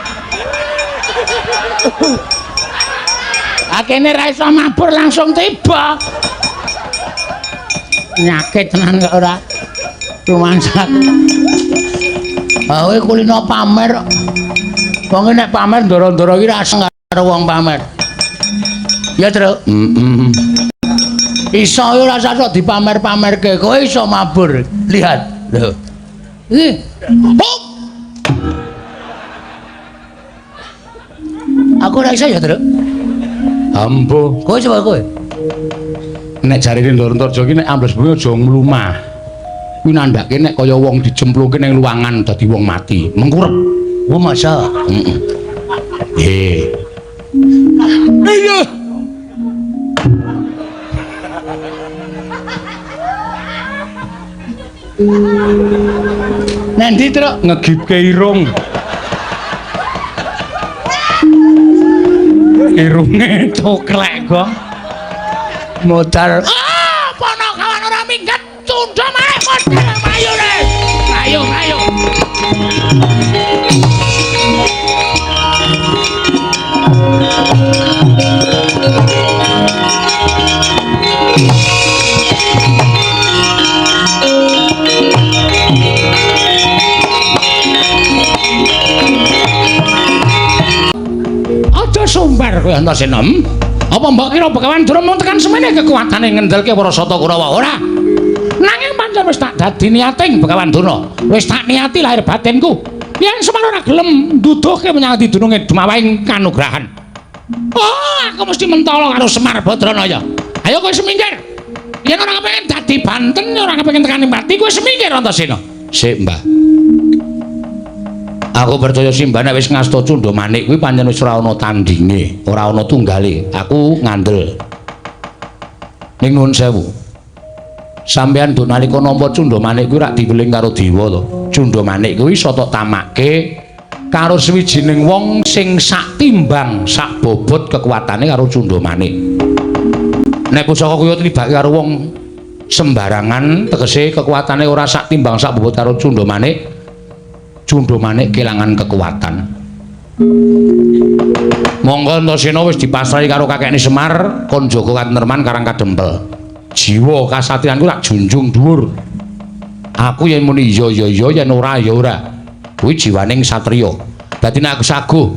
Akene ra iso mabur langsung tiba. Nyakit tenan kok ora. Rumangsa. Ah kowe kulino pamer. Wong nek pamer ndoro-ndoro iki ra karo wong pamer. Ya, Truk. Heeh. Iso ora usah sok dipamer-pamerke, kowe iso mabur. Lihat. Lho. Iki. Oh. Aku ora iso ya, Truk. Ambo. Kowe coba kowe. Nek jarene Ndoro Antarja iki nek ambles bumi aja mlumah. Kuwi nandhake nek kaya wong dijemplungke ning luwangan dadi wong mati, mengkurep. Oh, masa? Heeh. Iya. Nanti Truk ngegipke irung. Irunge coklek kok. Modal. Ah, Ponokawan ora minggat, tunda maneh modal mayune. Ayo, ayo. Aja sumbar kowe Antasena. Apa mbok kira Begawan Durna mung tekan semene kekuatane ngendelke para Sata Kurawa ora? Nanging pancen wis tak dadi niating Begawan Durna. Wis tak niati lahir batinku. Yen Semar ora gelem nduduhke menyang dununge dumawahing kanugrahan. Oh, aku mesti mentolo karo Semar Badranaya. Ayo kowe semingkir. Yen ora kepengin dadi banten, ora kepengin tekan pati, kowe semingkir Antasena. Sik, Mbah. Aku percaya Simbah nek wis ngasta Cundha Manik kuwi pancen wis ora ana tandinge, ora ana tunggale. Aku ngandel. Ning nuwun sewu. Sampeyan do nalika nampa Cundha Manik kuwi rak diweling karo dewa to. Cundha Manik kuwi iso tok tamake karo sawijining wong sing sak timbang, sak bobot kekuatane karo Cundha Manik. Nek pusaka kuwi tribake karo wong sembarangan, tegese kekuatane ora sak timbang sak bobot karo Cundha Manik. Cundha Manik kelangan kekuatan. Monggo Antasena wis dipasrahi karo kakekne Semar kon jaga katentreman Karang Kadempel. Jiwa kasatriyanku tak junjung dhuwur. Aku yen muni iya ya iya, yen ora ya ora. Kuwi jiwaning satriya. Dadi nek aku saguh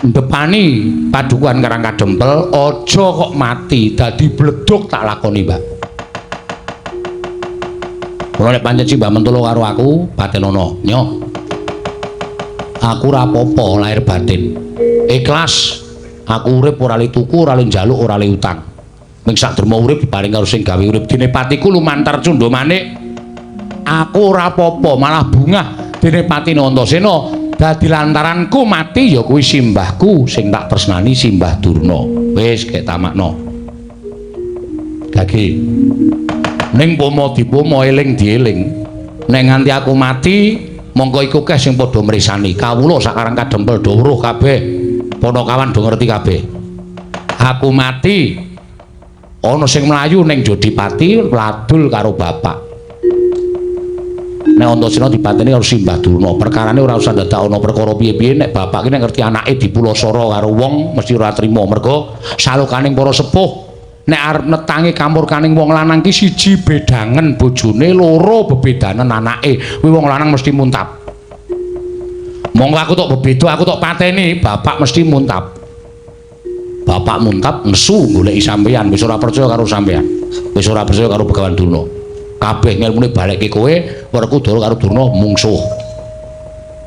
ndepani padukuhan Karang Kadempel, aja kok mati, dadi bledug tak lakoni, Mbak. Mula nek pancen Simbah mentolo karo aku, patenono. Nyo. Aku ora apa-apa lahir batin. Ikhlas. Aku urip ora le tuku, ora le njaluk, ora le utang. Ming sak derma urip diparing karo sing gawe urip. Dene patiku lumantar Cundha Manik. Aku ora apa-apa, malah bungah dene patine Antasena. Dadi lantaranku mati ya kuwi simbahku sing tak tresnani Simbah Durna. Wis kek tamakno. Gage. Ning pomo dipomo eling dieling. Nek nganti aku mati mongko iku keh sing padha mresani. Kawula sak Karang Kadempel do weruh kabeh. Ponokawan do ngerti kabeh. Aku mati ana sing mlayu ning Jodipati ladul karo bapak. Nek Antasena dipateni karo Simbah Durna, perkarane ora usah dadak ana perkara piye-piye. Nek bapak ki nek ngerti anake dipulasara karo wong mesti ora trima, mergo salukaning para sepuh Nek arep netangi kamurkaning wong lanang ki siji bedangen bojone, loro bebedanen anake. Kuwi wong lanang mesti muntap. Monggo aku tok bebeda, aku tok pateni, bapak mesti muntap. Bapak muntap nesu goleki sampeyan, wis ora percaya karo sampeyan. Wis ora percaya karo Begawan Durna. Kabeh ngelmune balekke kowe, Werkudara karo Durna mungsuh.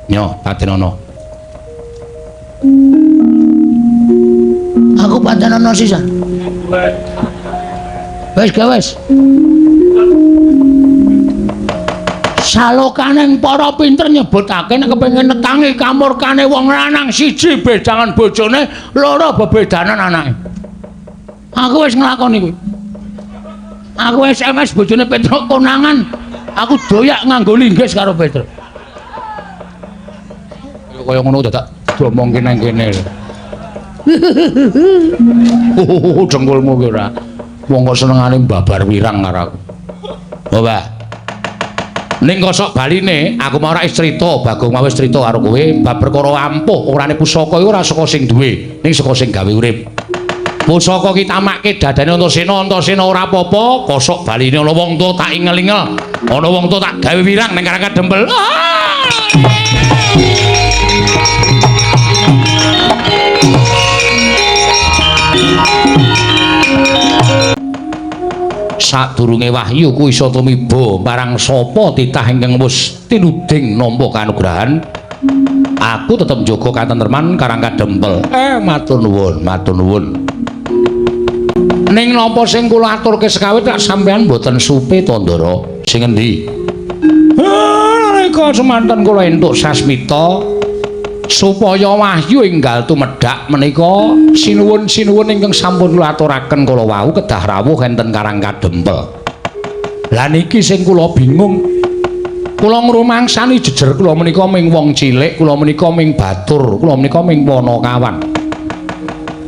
Nyo, patenono. Aku patenono sisan. Wis gawe wis. Salokaning para pinter nyebutake nek kepengin netangi kamurkane wong lanang siji bedangan bojone, loro bebedanan anake. Aku wis nglakoni kuwi. Aku SMS bojone Petruk konangan, aku doyak nganggo linggis karo Petruk. Kaya ngono dadak diomongke nang kene. Dengkulmu ki ora. Wong kok senengane babar wirang karo aku. Oh, Mbah. Ning kosok baline aku mau ora wis crita, Bagong mau wis crita karo kowe bab perkara ampuh orane pusaka iku ora saka sing duwe, ning saka sing gawe urip. Pusaka ki tamake dadane Antasena, Antasena ora apa-apa, kosok baline ana wong tuwa tak ingel-ingel, ana wong tuwa tak gawe wirang ning Karang Kadempel. Sadurunge wahyu ku iso tumiba marang sapa titah ingkang wis tinuding nampa kanugrahan, aku tetep njaga katentreman Karang Kadempel. Matur nuwun, matur nuwun. Ning napa sing kula aturke sekawit lak sampean mboten supe to, Ndara? Sing endi? Nalika semanten kula entuk sasmita supaya wahyu enggal tumedhak menika sinuwun-sinuwun ingkang sampun kula aturaken kala wau kedah rawuh enten Karang Kadempel. Lah niki sing kula bingung. Kula ngrumangsani jejer kula menika ming wong cilik, kula menika ming batur, kula menika ming panakawan.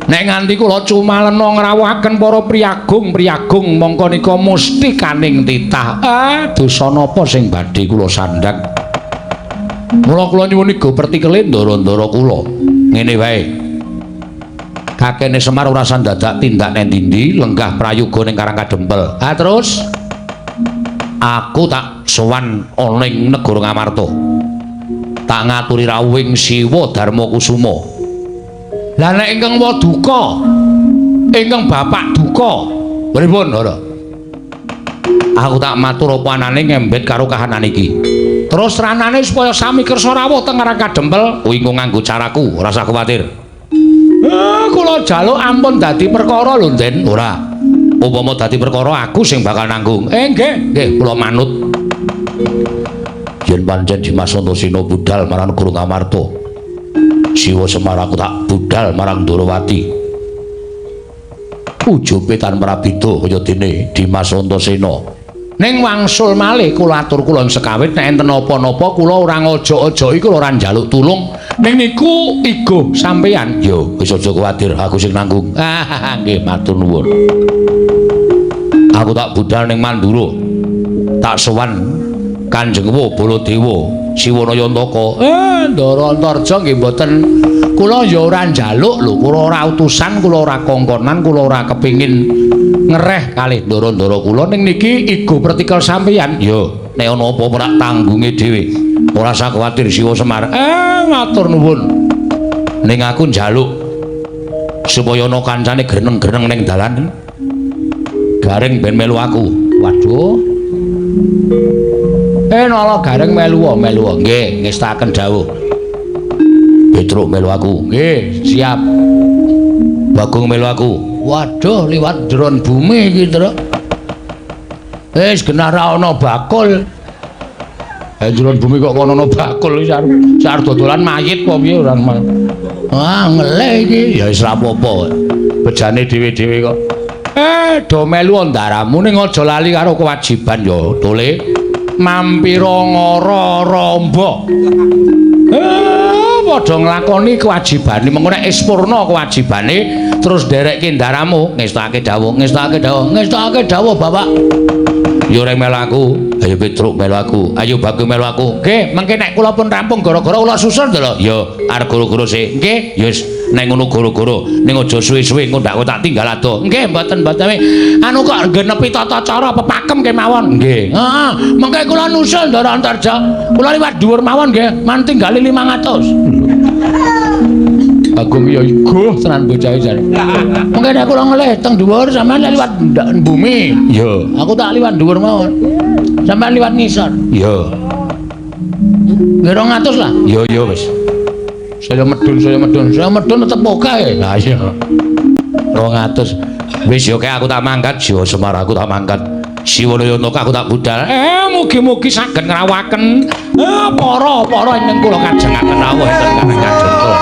Nek nganti kula cumalena ngrawuhaken para priyagung-priyagung mongko nika mesti kaning titah. Dosa napa sing badhe kula sandhang? Mula kula nyuwun iga pertikele ndara-ndara kula. Ngene wae. Kakene Semar ora sandadak tindak nang ndi-ndi, lenggah prayoga ning Karang Kadempel. Ha terus aku tak sowan ana ing negara Ngamarta. Tak ngaturi rawuhing Siwa Darma Kusuma. Lah nek ingkang waduka, ingkang bapak duka, pripun ora? Aku tak matur apa anane ngembet karo kahanan iki. Terus ranane supaya sami kersa rawuh teng Karang Kadempel, kuwi engko nganggo caraku, ora usah kuwatir. Kula jaluk ampun dadi perkara lho, Den. Ora. Upama dadi perkara aku sing bakal nanggung. Nggih, nggih, kula manut. Yen pancen Dimas Antasena budal marang negara Ngamarta, Siwa Semar aku tak budal marang Ndorowati. Ujube tan prabida kaya dene Dimas Antasena. Ning wangsul malih kula atur kula sekawit nek enten napa-napa kula ora ngojok-ojoki, kula ora njaluk tulung. Ning niku igo sampeyan. Yo wis aja kuwatir, aku sing nanggung. Nggih, matur nuwun. Aku tak budal ning Mandura. Tak sowan Kanjeng Wa Baladewa Siwana Yantaka. Ndara Antarja nggih mboten. Kula ya ora njaluk lho, kula ora utusan, kula ora kongkonan, kula ora kepingin ngereh kalih ndara-ndara kula. Ning niki igo pertikel sampeyan. Yo, nek ana apa-apa rak tanggunge dhewe. Ora usah kuwatir Siwa Semar. Matur nuwun. Ning aku njaluk supaya ana kancane greneng-greneng ning dalan. Gareng ben melu aku. Waduh. Nala Gareng melu melu. Nggih, ngestaken dawuh. Petruk melu aku. Nggih, siap. Bagong melu aku. Waduh, liwat jeron bumi iki, Truk. Wis genah ra ana bakul. Jeron bumi kok kono ana bakul iki arep dodolan mayit apa piye ora. Ah, ngelih iki. Ya wis ra apa-apa. Bejane dhewe-dhewe kok. Do melu ndaramu ning aja lali karo kewajiban ya, Tole. Mampira ngara ramba. Padha nglakoni kewajibane, mengko nek wis purna kewajibane terus nderekke ndaramu, ngestake dawuh, ngestake dawuh, ngestake dawuh Bapak. Yo reng melu aku, ayo Petruk melu aku, ayo Bagong melu aku. Nggih, mengke nek kula pun rampung gara-gara kula susul lho. Yo arep goro-goro sik. Nggih, ya wis Nek ngono goro-goro ning aja suwe-suwe engko ndak tak tinggal adoh. Nggih, mboten-mboten. Anu kok genepi tata cara pepakem kemawon. Nggih. Heeh, mengke kula nusul Ndara Antarja. Kula liwat dhuwur mawon nggih, man tinggali 500. Agung ya iguh tenan bocah jane. Mengke nek kula ngelih teng dhuwur sampean liwat bumi. Iya. Aku tak liwat dhuwur mawon. Sampean liwat ngisor. Iya. Nggih 200 lah. Iya iya wis. Saya medun, saya medun. Saya medun tetep oke. Lah iya. 200. Wis yo aku tak mangkat, Siwa Semar aku tak mangkat. Siwa Nayana aku tak budal. Mugi-mugi saged ngrawaken para-para ingkang kula kajengaken rawuh enten Karang Kadempel.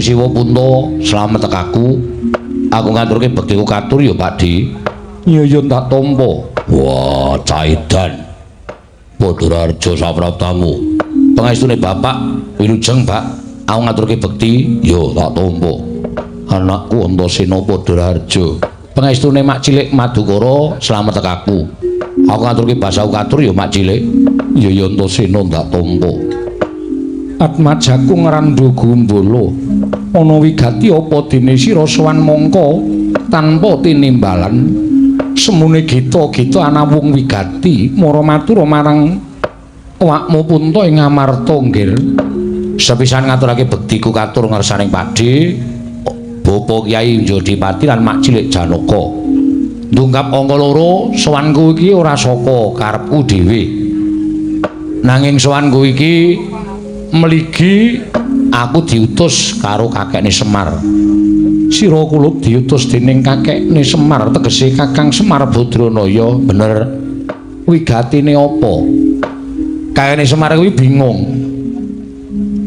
Siwa Punta slamet aku. Aku ngaturke bektiku katur ya Pakdi. Iya ya tak tampa. Wah, caidan. Padhararja sapraptamu. Pangestune Bapak wilujeng, Pak. Aku ngaturke bekti ya tak tampa. Anakku Antasena Padhararja. Pangestune Mak Cilik Madukara slamet aku. Aku ngaturke basaku katur ya Mak Cilik. Iya ya Antasena tak tampa. Atmajaku ngrandha gumbala. Ana wigati apa dene sira sowan mangka tanpa tinimbalan. Semune gita-gita anawung wigati mara matur marang awakmu Punta ing Amarta nggir. Sepisan ngaturake bektiku katur ngersaning Pakde, Bapak Kyai Jodipati lan Mak Cilik Janaka. Ndungkap angka loro, sowanku iki ora saka karepku dhewe. Nanging sowanku iki mligi aku diutus karo kakekne Semar. Sira kulup diutus dening kakekne Semar, tegese Kakang Semar Badranaya. Bener. Wigatine apa? Kakekne Semar kuwi bingung.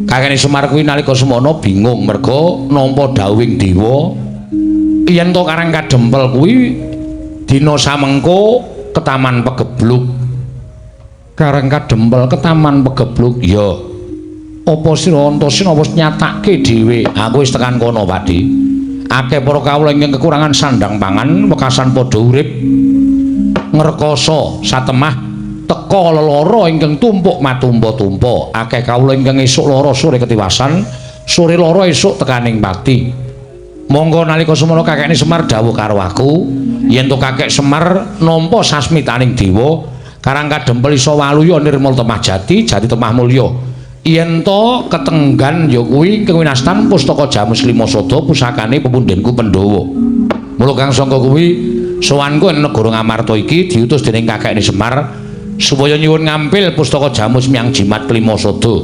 Kakekne Semar kuwi nalika semono bingung merga nampa dawuhing dewa yen to Karang Kadempel kuwi dina samengko ketaman pegebluk. Karang Kadempel ketaman pegebluk? Ya. Apa sira Antasena wis nyatake dhewe? Aku wis tekan kono, Pakdi. Akeh para kawula ingkang kekurangan sandang pangan, wekasan padha urip ngrekoso satemah teka lelara ingkang tumpuk matumpa-tumpa. Akeh kawula ingkang esuk lara sore ketiwasan, sore lara esuk tekaning pati. Monggo nalika semono kakekne Semar dawuh karo aku, yen to kakek Semar nampa sasmitaning dewa, Karang Kadempel iso waluya nirmal temah jati, jati temah mulya. Yen to ketenggan ya kuwi kewinastan pustaka Jamus Lima Sada pusakane pepundhenku Pandhawa. Mula kang sangka kuwi sowanku ing negara Ngamarta iki diutus dening kakekne Semar supaya nyuwun ngampil pustaka Jamus miyang jimat Lima Sada.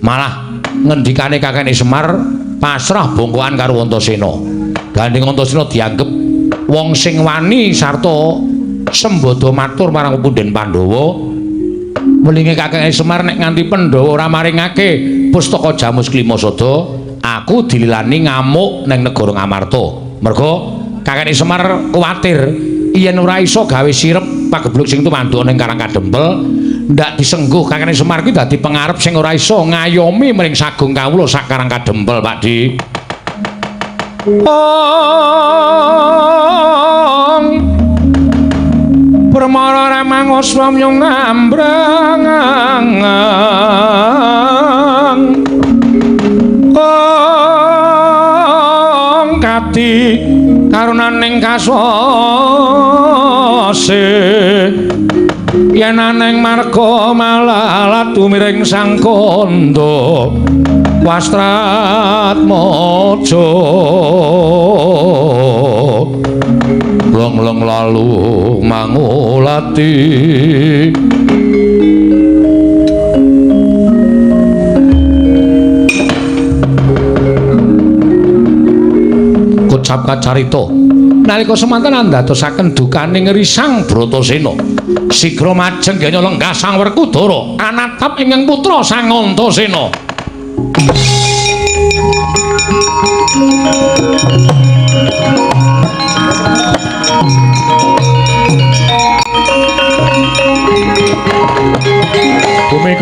Malah ngendikane kakekne Semar pasrah bongkoan karo Antasena. Gandeng Antasena dianggep wong sing wani sarta sembada matur marang pepundhen Pandhawa. Welinge kakeke Semar nek nganti Pandhawa ora maringake pustaka Jamus Klima Sada, aku dililani ngamuk neng negara Ngamarta. Merga kakeke Semar kuwatir yen ora iso gawe sirep pagebluk sing tumanduk ning Karang Kadempel, ndak disengguh kakeke Semar kuwi dadi pengarep sing ora iso ngayomi mring sagung kawula sak Karang Kadempel, Pakdi. Ong Permara remang aswam yung ngambrang Kong kati karunaning kaswase yen aneng marga malalat tumiring sang kandha Wastratmaja long-long lalu mangulati. Kocap kacarita nalika semanten andadosaken dukaning risang Bratasena. Sigra majeng genya lenggah Sang Werkudara anatap ingkang putra Sang Antasena.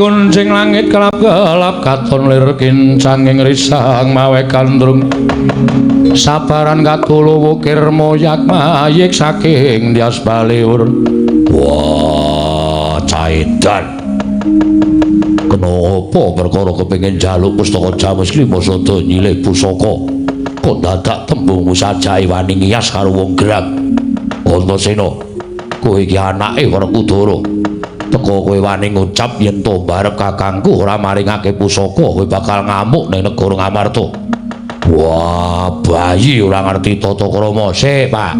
Gunjing langit kelap-kelap katon lir kincanging risang mawe gandrung. Sabaran katulu wukir moyak mayik saking Dias Baliur. Wah, caidan. Kena apa perkara kepengin njaluk pustaka Jamus Klima Sada nyilih pusaka. Kok dadak tembungmu sajake wani ngiyas karo wong gerang. Antasena, kowe iki anake Werkudara. Teka kowe wani ngucap yen to barep kakangku ora maringake pusaka, kowe bakal ngamuk ning negara Ngamarta. Wah, bayi ora ngerti tata krama. Sik, Pak.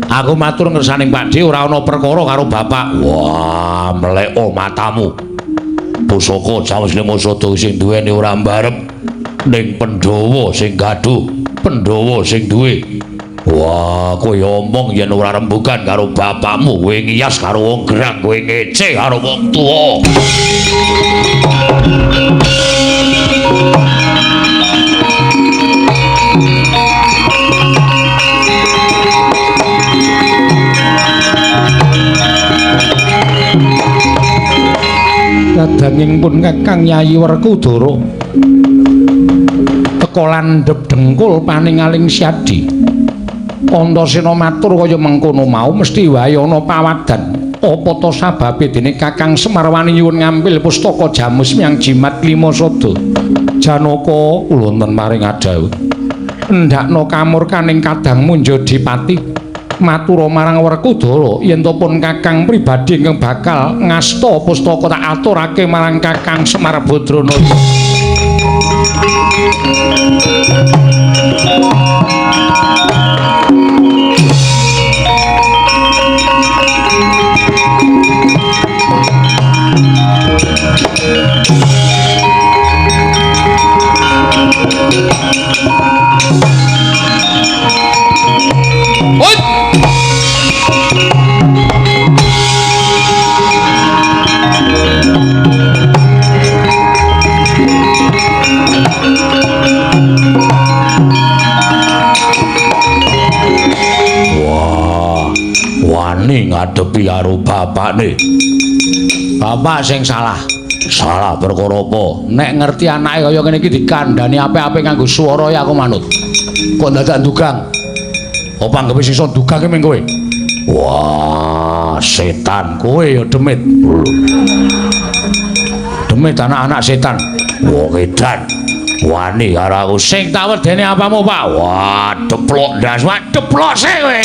Aku matur ngersaning Pakdhe ora ana perkara karo bapak. Wah, mleko matamu. Pusaka Jamus Klima Sada sing duweni ora mbarep ning Pandhawa sing gaduh, Pandhawa sing duwe. Wah, kowe omong yen ora rembugan karo bapakmu, kowe ngiyas karo wong gerang, kowe ngece karo wong tuwa. Kadanging pun Kakang Yayi Werkudara teka landhep dengkul paningaling Syadi. Antasena matur kaya mengkono mau mesti wae ana pawadan. Apa ta sababe dene Kakang Semar wani nyuwun ngampil pustaka Jamus Miang Jimat Klima Sada? Janaka kula wonten maring adhawuh. Endhakna kamurkaning kadangmu Njodipati matura marang Werkudara yen to pun Kakang pribadi ingkang bakal ngasta pustaka tak aturake marang Kakang Semar Badranaya. Wah, wani ngadepi karo bapakne. Bapak sing salah. Salah perkara apa? Nek ngerti anake kaya ngene iki dikandhani apik-apik nganggo swara ya aku manut. Kok dadak ndugang? Apa anggepe sisa ndugang ki ming kowe? Wah, setan kowe ya demit. Demit anak-anak setan. Wong edan. Wani karo aku sing tak wedeni apamu, Pak? Wah, deplok ndas, wah deplok sik kowe.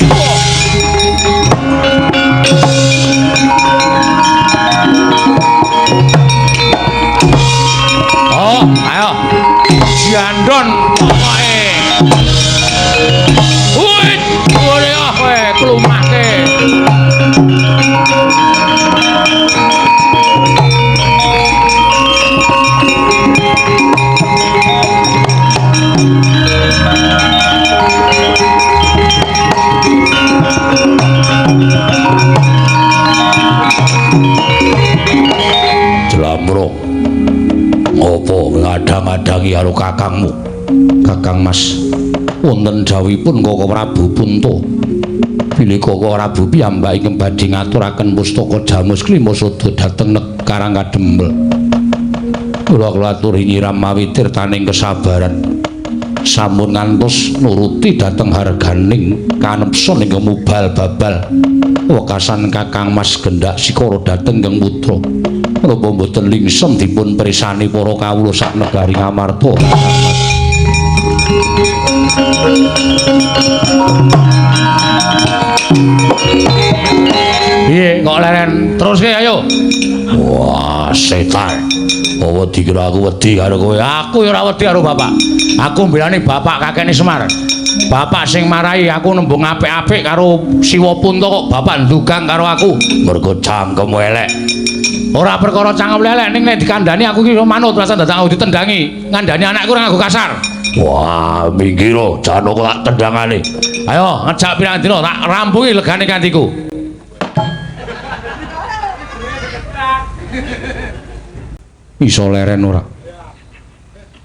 Oh, ayo. Jandon pokoke. Wih, ore ah kowe klumahke. Jlambrok. Ngopo ngadang-adangi karo kakangmu? Kakang Mas, wonten dawuhipun Koko Prabu Punta. Bilih Koko Prabu piyambak ingkang badhe ngaturaken pustaka Jamus Klima Sada dhateng Karang Kadempel. Kula aturi nyiram mawi tirtaning kesabaran. Sampun ngantos nuruti dhateng harganing kanepson ingkang mubal babal. Wekasan Kakang Mas gendak sikara dhateng ingkang putra. Menapa mboten lingsem dipun presani para kawula sak negari Ngamarta? Piye kok leren teruske ayo. Wah, setan. Apa dikira aku wedi karo kowe? Aku ya ora wedi karo bapak. Aku mbelani bapak kakene Semar. Bapak sing marahi aku nembung apik-apik karo Siwa Punta kok bapak ndugang karo aku. Mergo cangkemmu elek. Ora perkara cangkem elek ning nek dikandhani aku iki manut rasa dadak aku ditendangi. Ngandhani anakku ora nganggo kasar. Wah, minggir Janaka tak tendangane. Ayo ngejak pirang dina tak rampungi legane kantiku. Iso leren ora?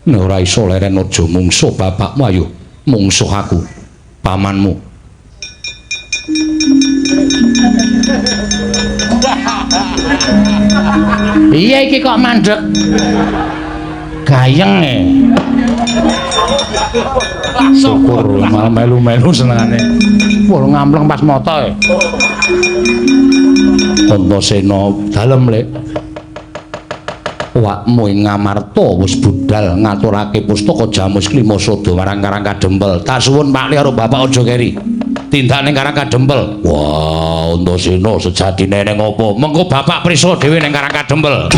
Nek ora iso leren aja mungsuh bapakmu, ayo mungsuh aku, pamanmu. Iya iki kok mandek. Gayeng e. Syukur malah melu-melu senengane. Wah ngampleng pas moto e. Antasena dalem Lek. Awakmu ing Ngamarta wis budal ngaturake pustaka Jamus Klima Sada marang Karang Kadempel. Tak suwun Pak Li karo Bapak aja keri. Tindak ning Karang Kadempel. Wah, Antasena sejatine ning apa? Mengko Bapak prisa dhewe ning Karang Kadempel.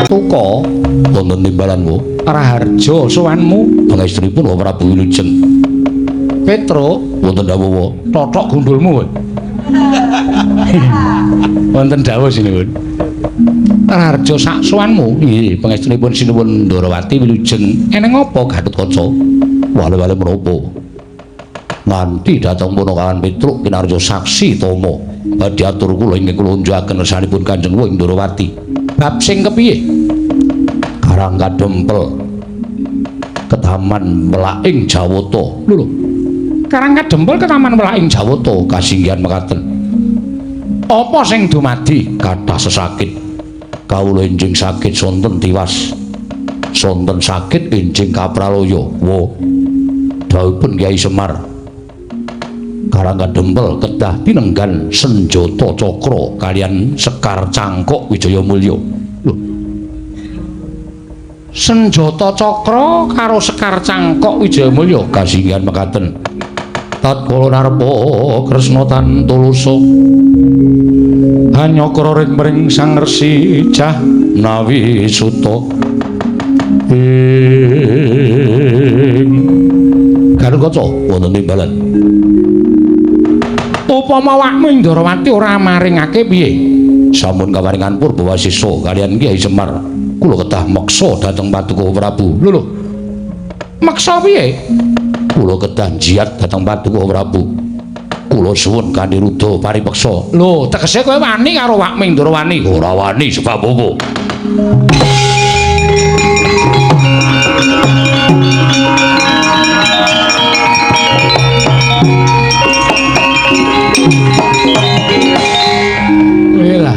Tuka wonten timbalanmu Raharja sowanmu pangestunipun Prabu Wilujeng. Petro wonten dawuh totok gundulmu kowe. Wonten dawuh sinuwun. Raharja sak sowanmu nggih pangestunipun sinuwun Ndorowati Wilujeng. Eneng apa Gatotkaca? Wale-wale menapa? Nganti dhateng punakawan Petruk kinarya saksi tama badhe atur kula ingkang kula unjukaken kersanipun Kanjeng Wong Ndorowati. Bab sing kepiye? Karang Kadempel ketaman melaing Jawata. Lho lho. Karang Kadempel ketaman melaing Jawata kasinggihan mekaten. Apa sing dumadi? Kathah sesakit. Kawula enjing sakit sonten tiwas. Sonten sakit enjing kapralaya. Wo. Dawuhipun Kyai Semar. Karang Kadempel kedah tinenggan senjata cakra kalian sekar cangkok Wijaya Mulya. Lho. Senjata cakra karo sekar cangkok Wijaya Mulya kasinggihan mekaten. Tatkala narpa Kresna tan tulusa hanyakra ring mring Sang Resi Jahnawi Suta. Ing Garukaca wonten timbalan. Upama awakmu Ndorowati ora maringake piye? Sampun kaparingan purba wasisa kalian Kyai Semar. Kula kedah meksa dhateng Paduka Prabu. Lho lho. Meksa piye? Kula kedah jiat dhateng Paduka Prabu. Kula suwun kanthi ruda paripeksa. Lho, tegese kowe wani karo awakmu Ndorowani? Ora wani sebab apa? Lah,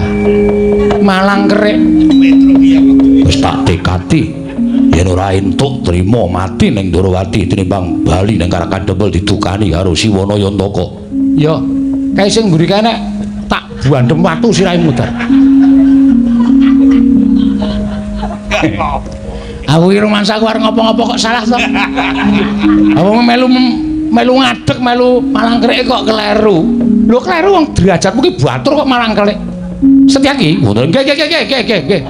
malang kerik. Wis tak tekati yen ora entuk trima mati ning Ndorowati tinimbang bali ning Karang Kadempel didukani karo Siwana Yantaka. Ya, kae sing mburi kae nek tak buandhem watu sirahe muter. Aku iki rumangsaku arep ngopo-ngopo kok salah to. Aku melu ngadeg melu malang kerik kok kleru. Lho kleru wong derajatmu ki batur kok malang kerik. Setyaki? Ngoten. Nggih nggih nggih nggih nggih.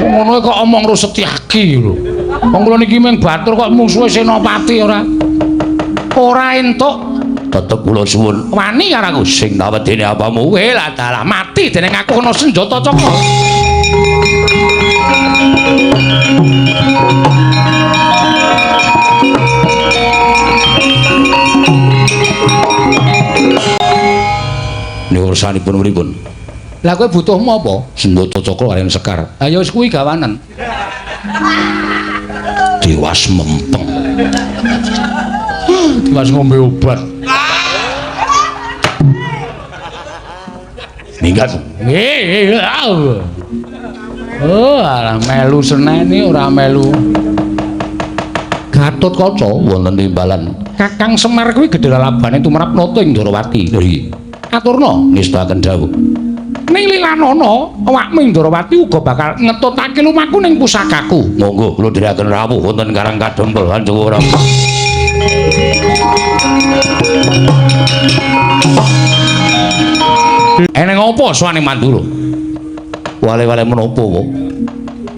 Ngono kok omong ro Setyaki lho. Wong kula niki mung batur kok mungsuhe Senopati ora. Ora entuk tetep kula suwun wani karo aku sing tak wedene apamu. Lah dalah mati dening aku kena senjata cakra. Niku ursanipun pripun? Lah kowe butuhmu apa? Senjata cakra kaliyan sekar. Ha ya wis kuwi gawanen. Tiwas mempeng. Tiwas ngombe obat. Minggat. Nggih. Oh, alah melu seneni ora melu. Gatotkaca wonten timbalan. Kakang Semar kuwi gedhe lalabane tumrap nata ing Ndorowati. Lho iki. Aturna ngestakaken dawuh. Ning lilanana awakmu ing Ndorowati uga bakal ngetutake lumaku ning pusakaku. Monggo kula dherekaken rawuh wonten Karang Kadempel Kanjeng Prabu. Eneng apa sowane Mandura? Wale-wale menapa kok?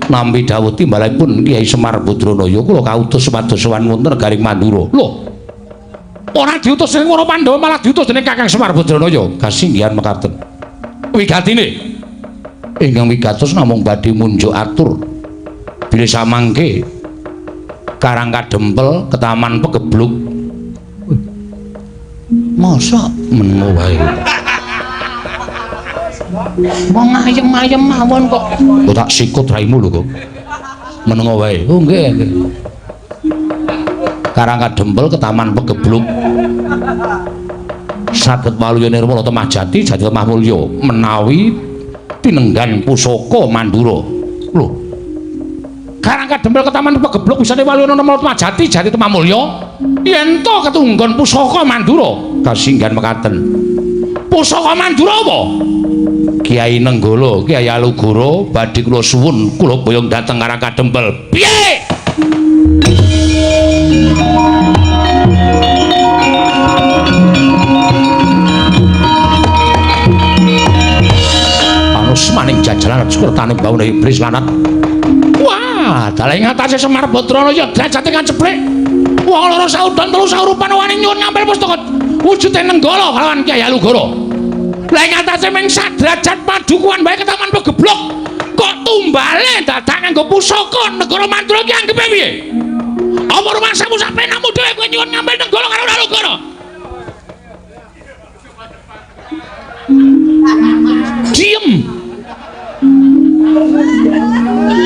Nampi dawuh timbalanipun Kyai Semar Badranaya kula kautus supados sowan wonten negaring Mandura. Lho. Ora diutus dening para Pandhawa malah diutus dening Kakang Semar Badranaya. Kasinggihan mekaten. Wigatine ingkang wigatos namung badhe munjuk atur bilih samangke Karang Kadempel ketaman pegebluk. Mosok menengo wae. Wong ayem-ayem mawon kok. Kok tak sikut raimu lho kok. Menengo wae. Oh nggih, nggih. Karang Kadempel ketaman pegebluk. Saged waluya nirmala temah jati jati temah mulya menawi tinenggan pusaka Mandura. Lho. Karang Kadempel ketaman pegebluk bisane waluya nirmala temah jati jati temah mulya yen to ketunggon pusaka Mandura. Kasinggihan mekaten. Pusaka Mandura apa? Kiai Nenggala, Kiai Alugoro badhe kula suwun kula boyong dhateng Karang Kadempel. Piye? Anus maning jajalan sekertane baune iblis lanat. Wah, dalah ing atase Semar Badranaya derajate kaceblek. Wong loro saudon telu saurupan wani nyuwun ngampil pustaka wujude Nenggala kalawan Kiai Alugoro. Lah ing atase ming sadrajat padukuhan bae ketaman pegeblok. Kok tumbale dadak nganggo pusaka negara Mandura ki anggepe piye? Apa rumangsamu sapenamu dhewe kowe nyuwun ngampil Nenggala karo Alugoro? Diem.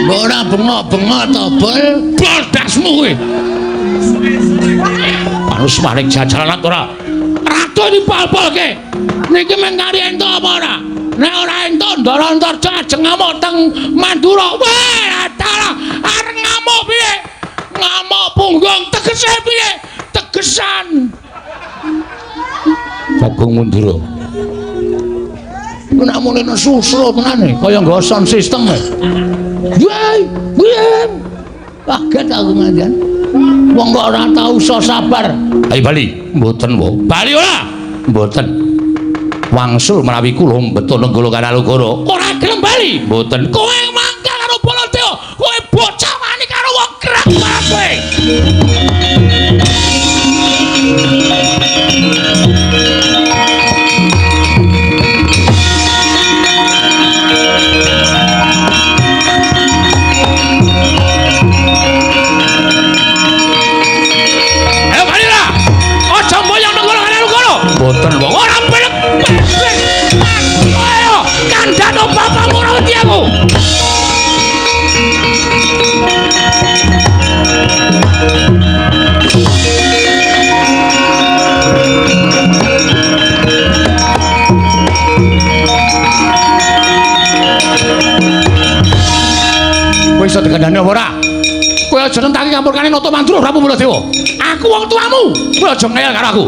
Mbok ora bengok-bengok to, Bol. Bol dasmu kowe. Panus maring jajalan ora. Ratu dipol-polke. Niki mung kari entuk apa ora? Nek ora entuk Ndara Antarja ajeng ngamuk teng Mandura. Wah, dalah arep ngamuk piye? Ngamuk punggung tegese piye? Tegesan. Bagong Mandura. Iku nek muni susro tenane kaya nggo sound system. Wah, wah. Kaget aku ngantian. Wong kok ora tau iso sabar. Ayo bali. Mboten, wo. Bali ora? Mboten. Wangsul menawi kula mbeto Nenggala karo Alugoro. Ora gelem bali. Mboten. Kowe mangkal karo Baladewa, kowe bocah wani karo wong kerak kowe. Ayo bali lah. Aja mboyong Nenggala karo Alugoro. Mboten, wo. Ora belek. Ayo, kandhano bapakmu ora wedi aku. Kowe iso dikandhani apa ora? Kowe aja nentang kamurkane Nata Mandura Prabu Baladewa. Aku wong tuamu. Kowe aja ngeyel karo aku.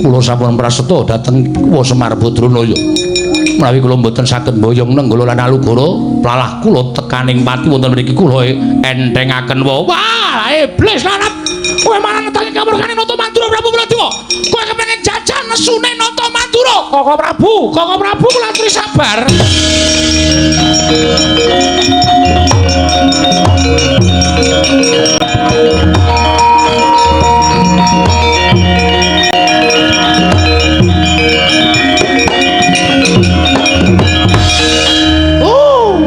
Kula sampun praseta dhateng Kuwa Semar Badranaya. Menawi kula mboten saged mboyong Nenggala lan Alugoro, plalah kula tekaning pati wonten mriki kula entengaken wae. Wah, iblis lanat. Kowe malah nentang kamurkane Nata Mandura Prabu Baladewa. Kowe kepengin jajan nesune Nata Mandura. Koko Prabu, Koko Prabu kula aturi sabar. Oh.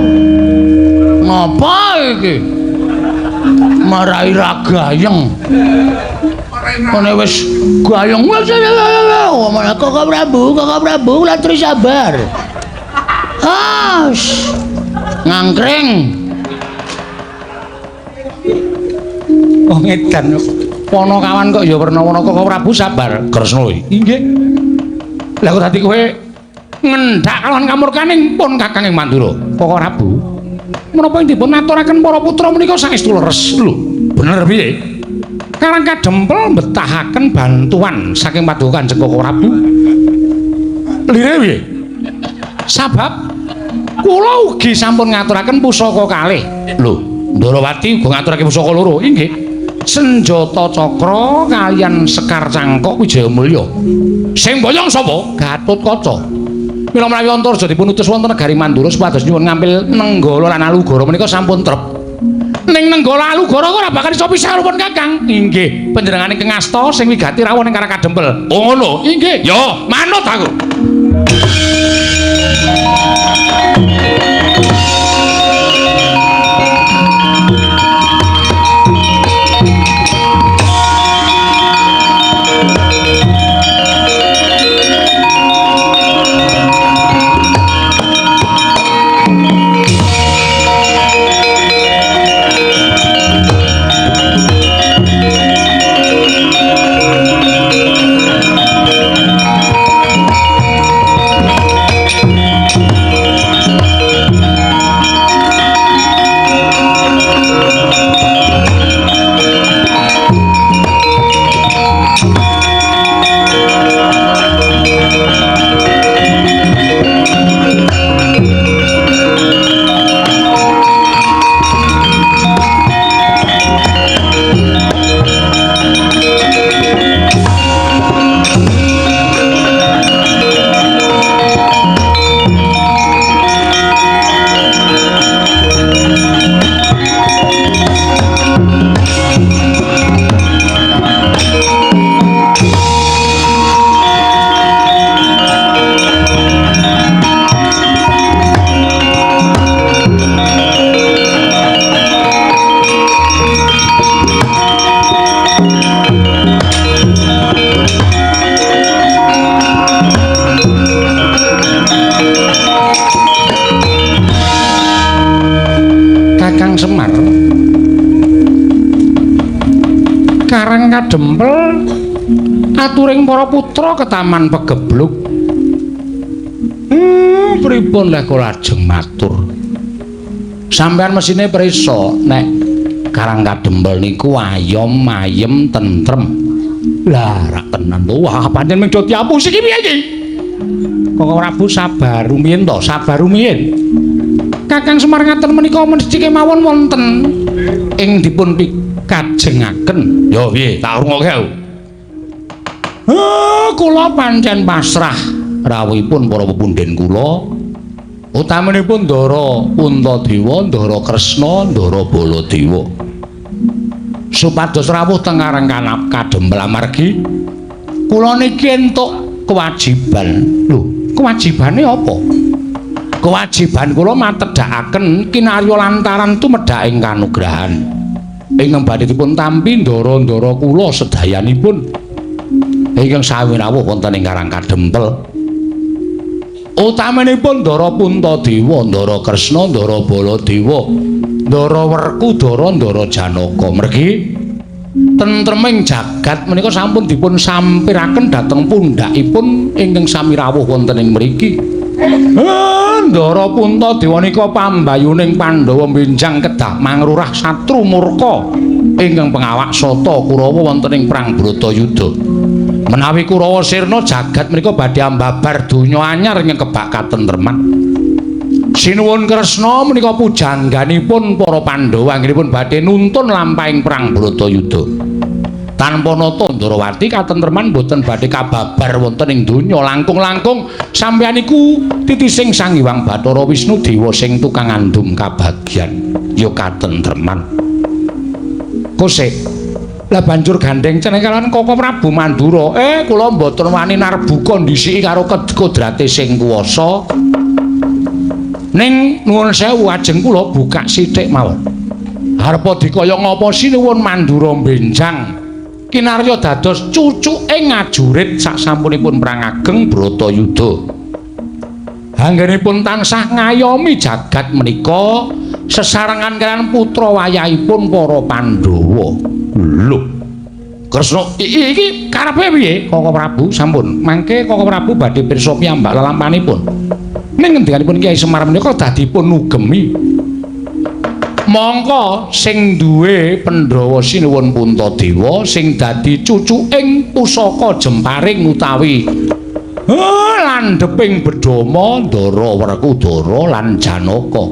Ngapa iki? Marai ra gayeng. Kene wis gayeng wis ngomong Koko Prabu, Koko Prabu kula aturi sabar. Ah, ngangkring. Oh ngedan. Ponokawan kok ya werna-werna Koko Prabu sabar. Kresna inggih. Lah kok dadi kowe ngendhak kalawan kamurkaning pun Kakang ing Mandura. Koko Prabu, menapa ing dipun aturaken para putra menika saestu leres? Lho, bener piye? Karang Kadempel mbetahaken bantuan saking Paduka Kanjeng Koko Prabu. Lire piye? Sabab kula ugi sampun ngaturaken pusaka kalih. Lho, Ndarawati uga ngaturake pusaka loro. Inggih. Senjata cakra kaliyan Sekar Cangkok Wijayamulya. Sing boyong sapa? Gatotkaca. Mila menawi Antarja dipun utus wonten negari Mandura supados nyuwun ngampil Nenggala lan Alugoro menika sampun trep. Ning Nenggala Alugoro ora bakal iso pisah karo pun Kakang. Inggih, panjenengane ingkang asta sing wigati rawuh ning Karang Kadempel. Oh ngono. Inggih. Yo, manut aku. Kakang Semar Karang Kadempel aturing para putra ke Taman Pegebluk. Pripun lek kula lajeng matur? Sampeyan mesine prisa nek Karang Kadempel niku ayom ayem tentrem. Lah rak tenan to. Wah, pancen mung do diapusi iki piye iki? Koko Prabu sabar rumiyin to, sabar rumiyin. Kakang Semar ngaten menika mesti kemawon wonten ing dipun pikajengaken. Ya piye, tak rungokke aku. Kula pancen pasrah rawuhipun para pepundhen kula. Utaminipun Ndara Puntadewa, Ndara Kresna, Ndara Baladewa. Supados rawuh teng Karang Kadempel amargi kula niki entuk kewajiban. Lho, kewajibane apa? Kewajiban kula matedhakaken kinarya lantaran tumedhak ing kanugrahan ingkang badhe dipun tampi ndara-ndara kula sedayanipun ingkang sami rawuh wonten ing Karang Kadempel. Utaminipun Ndara Puntadewa, Ndara Kresna, Ndara Baladewa, Ndara Werkudara, Ndara Janaka. Mergi tentreming jagat menika sampun dipun sampiraken dhateng pundhakipun ingkang sami rawuh wonten ing mriki. Ndara Puntadewa nika pambayuning Pandhawa benjang kedah mangrurah satru murka ingkang pengawak sata Kurawa wonten ing perang Bratayuda. Menawi Kurawa sirna jagat menika badhe ambabar donya anyar ingkang kebak katentreman. Sinuwun Kresna menika pujangganipun para Pandhawa anggenipun badhe nuntun lampahing perang Bratayuda. Tanpa nata Ndarawati katentreman boten badhe kababar wonten ing donya. Langkung-langkung sampeyan iku titising Sang Hyang Bathara Wisnu Dewa sing tukang ngandum kabagyan ya katentreman. Kosek lah banjur gandeng ceneng kalian Koko Prabu Mandura. Kula mboten wani narbuka ndhisiki karo kodrate sing kuwasa. Ning nuwun sewu ajeng kula buka sithik mawon. Arepa dikaya ngapa sinuwun Mandura benjang kinarya dados cucuke ngajurit sasampunipun perang ageng Bratayuda. Anggenipun tansah ngayomi jagat menika sesarengan kalian putra wayahipun para Pandhawa. Lho, Kresna iki karepe piye? Koko Prabu sampun. Mangke Koko Prabu badhe pirsa piyambak lelampanipun. Ning ngendikanipun Kyai Semar menika dadipun nugemi. Mongko sing duwe Pandhawa sinuwun Puntadewa sing dadi cucuking pusaka jemparing utawi landheping bedama Ndara Werkudara lan Janaka.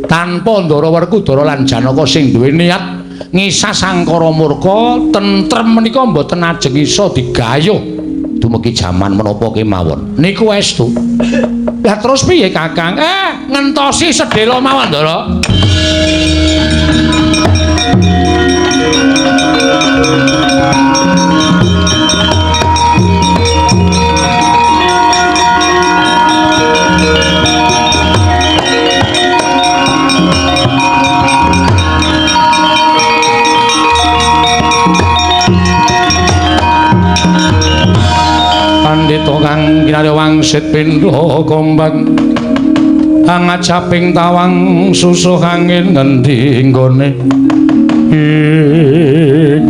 Tanpa Ndara Werkudara lan Janaka sing duwe niat ngisas angkara murka tentrem menika mboten ajeng iso digayuh dumugi jaman menapa kemawon. Niku estu. Lah terus piye Kakang? Ngentosi sedhela mawon, Ndara. Sasmita kang kinarya wangsit pindha kombang angajaping tawang susuh angin ngendi nggone ing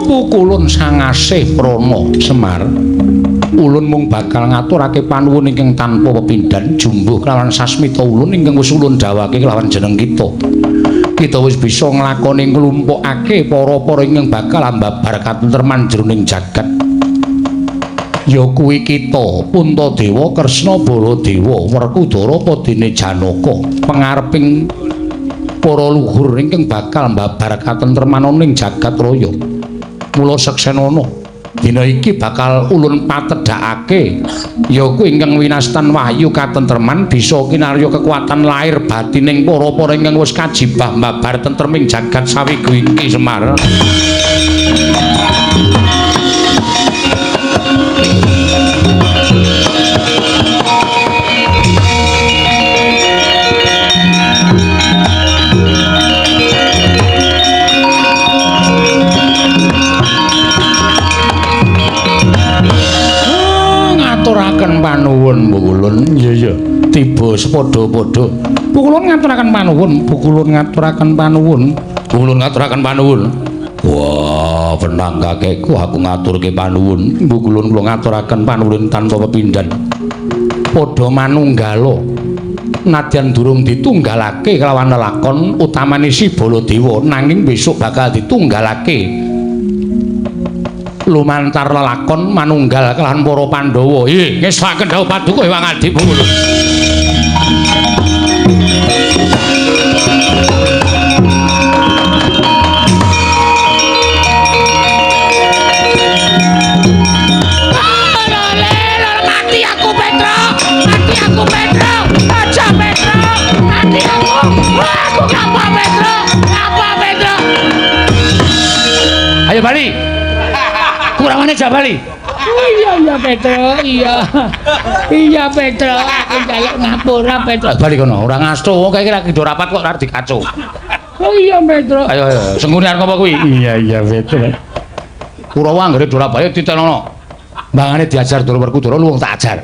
pukulun sangasih prana Semar. Ulun mung bakal ngaturake panuwun ingkang tanpa pepindhan jumbuh kelawan sasmita ulun ingkang wis ulun dawake kelawan jeneng kita. Kita wis bisa nglakoni nglumpukake para-para ingkang bakal ambabar katentreman jroning jagat. Ya kuwi kita Puntadewa, Kresna, Baladewa, Werkudara, padene Janaka, pangareping para luhur ingkang bakal mbabar katentreman ning jagat raya. Mula seksenana dina iki bakal ulun patedhakake ya kuwi ingkang winastan wahyu katentreman bisa kinarya kekuatan lahir batining para-para ingkang wis kajibah mbabar tentreming jagat sawigu iki Semar. Ngaturaken panuwun Pukulun. Iya iya, tiba sepadha-padha. Pukulun ngaturaken panuwun, Pukulun ngaturaken panuwun, Pukulun ngaturaken panuwun. Wah, wenang kakekku aku ngaturke panuwun. Pukulun kula ngaturaken panuwun tanpa pepindhan. Padha manunggala. Nadyan durung ditunggalake kelawan lelakon utamane si Baladewa, nanging besok bakal ditunggalake lumantar lelakon manunggal kelawan para Pandhawa. Nggih, ngestokaken dawuh paduka Hyang Adi Pukulun. Mati aku Petro, mati aku Petro, aja Petro, mati aku. Aku ngapa Petro, ngapa Petro? Ayo bali. Kuramane aja bali. Oh, iya iya Petro, iya. Iya Petro, aku njaluk ngapura Petro. Bali kono, ora ngasto wong kae lagi do rapat kok arep dikaco. Oh iya Petro. Ayo ayo, senggune arep ngopo kuwi? Iya iya Petro. Kurawa anggere do rapat ditenono. Mbangane diajar Ndara Werkudara luwung tak ajar.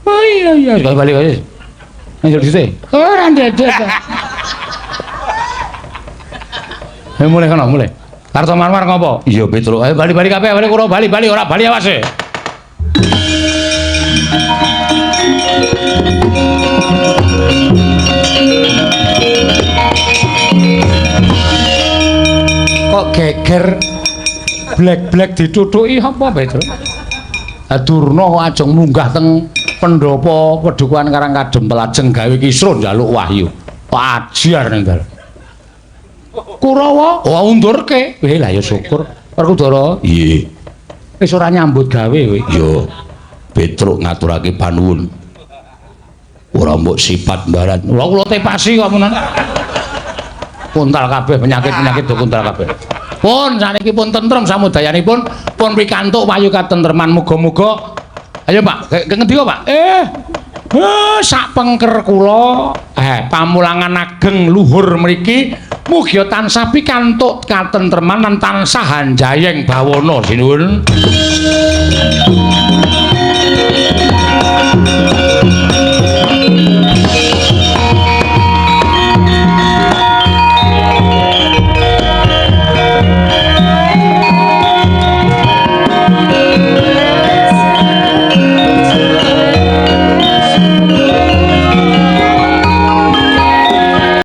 Oh iya iya. Wis bali wis. Lanjut dhisik. Ora ndedek. Ayo mulai kono, mulai. Karto Marmar ngopo? Iya Petro. Ayo bali-bali kabeh, bali Kurawa, bali-bali ora bali awas e. Kok geger blek-blek ditutuki apa Petro? Durna kok ajeng munggah teng pendhapa Pedukuhan Karangkadempel lajeng gawe kisruh njaluk wahyu. Kok ajar ning dalan. Kurawa, oh undurke. Weh lah ya syukur. Werkudara, nggih. Wis ora nyambut gawe kowe. Yo. Petruk ngaturake panuwun. Ora mbok sifat mbarat. Lha kula tepasi kok menan. Kuntal kabeh penyakit-penyakit do kuntal kabeh. Pun saniki pun tentrem samudayanipun, pun pikantuk wahyu katentreman muga-muga. Ayo Pak, ke ngendi kok Pak? Sak pengker kula, pamulangan ageng luhur mriki mugi tansah pikantuk katentreman lan tansah hanjayeng bawana sinuwun.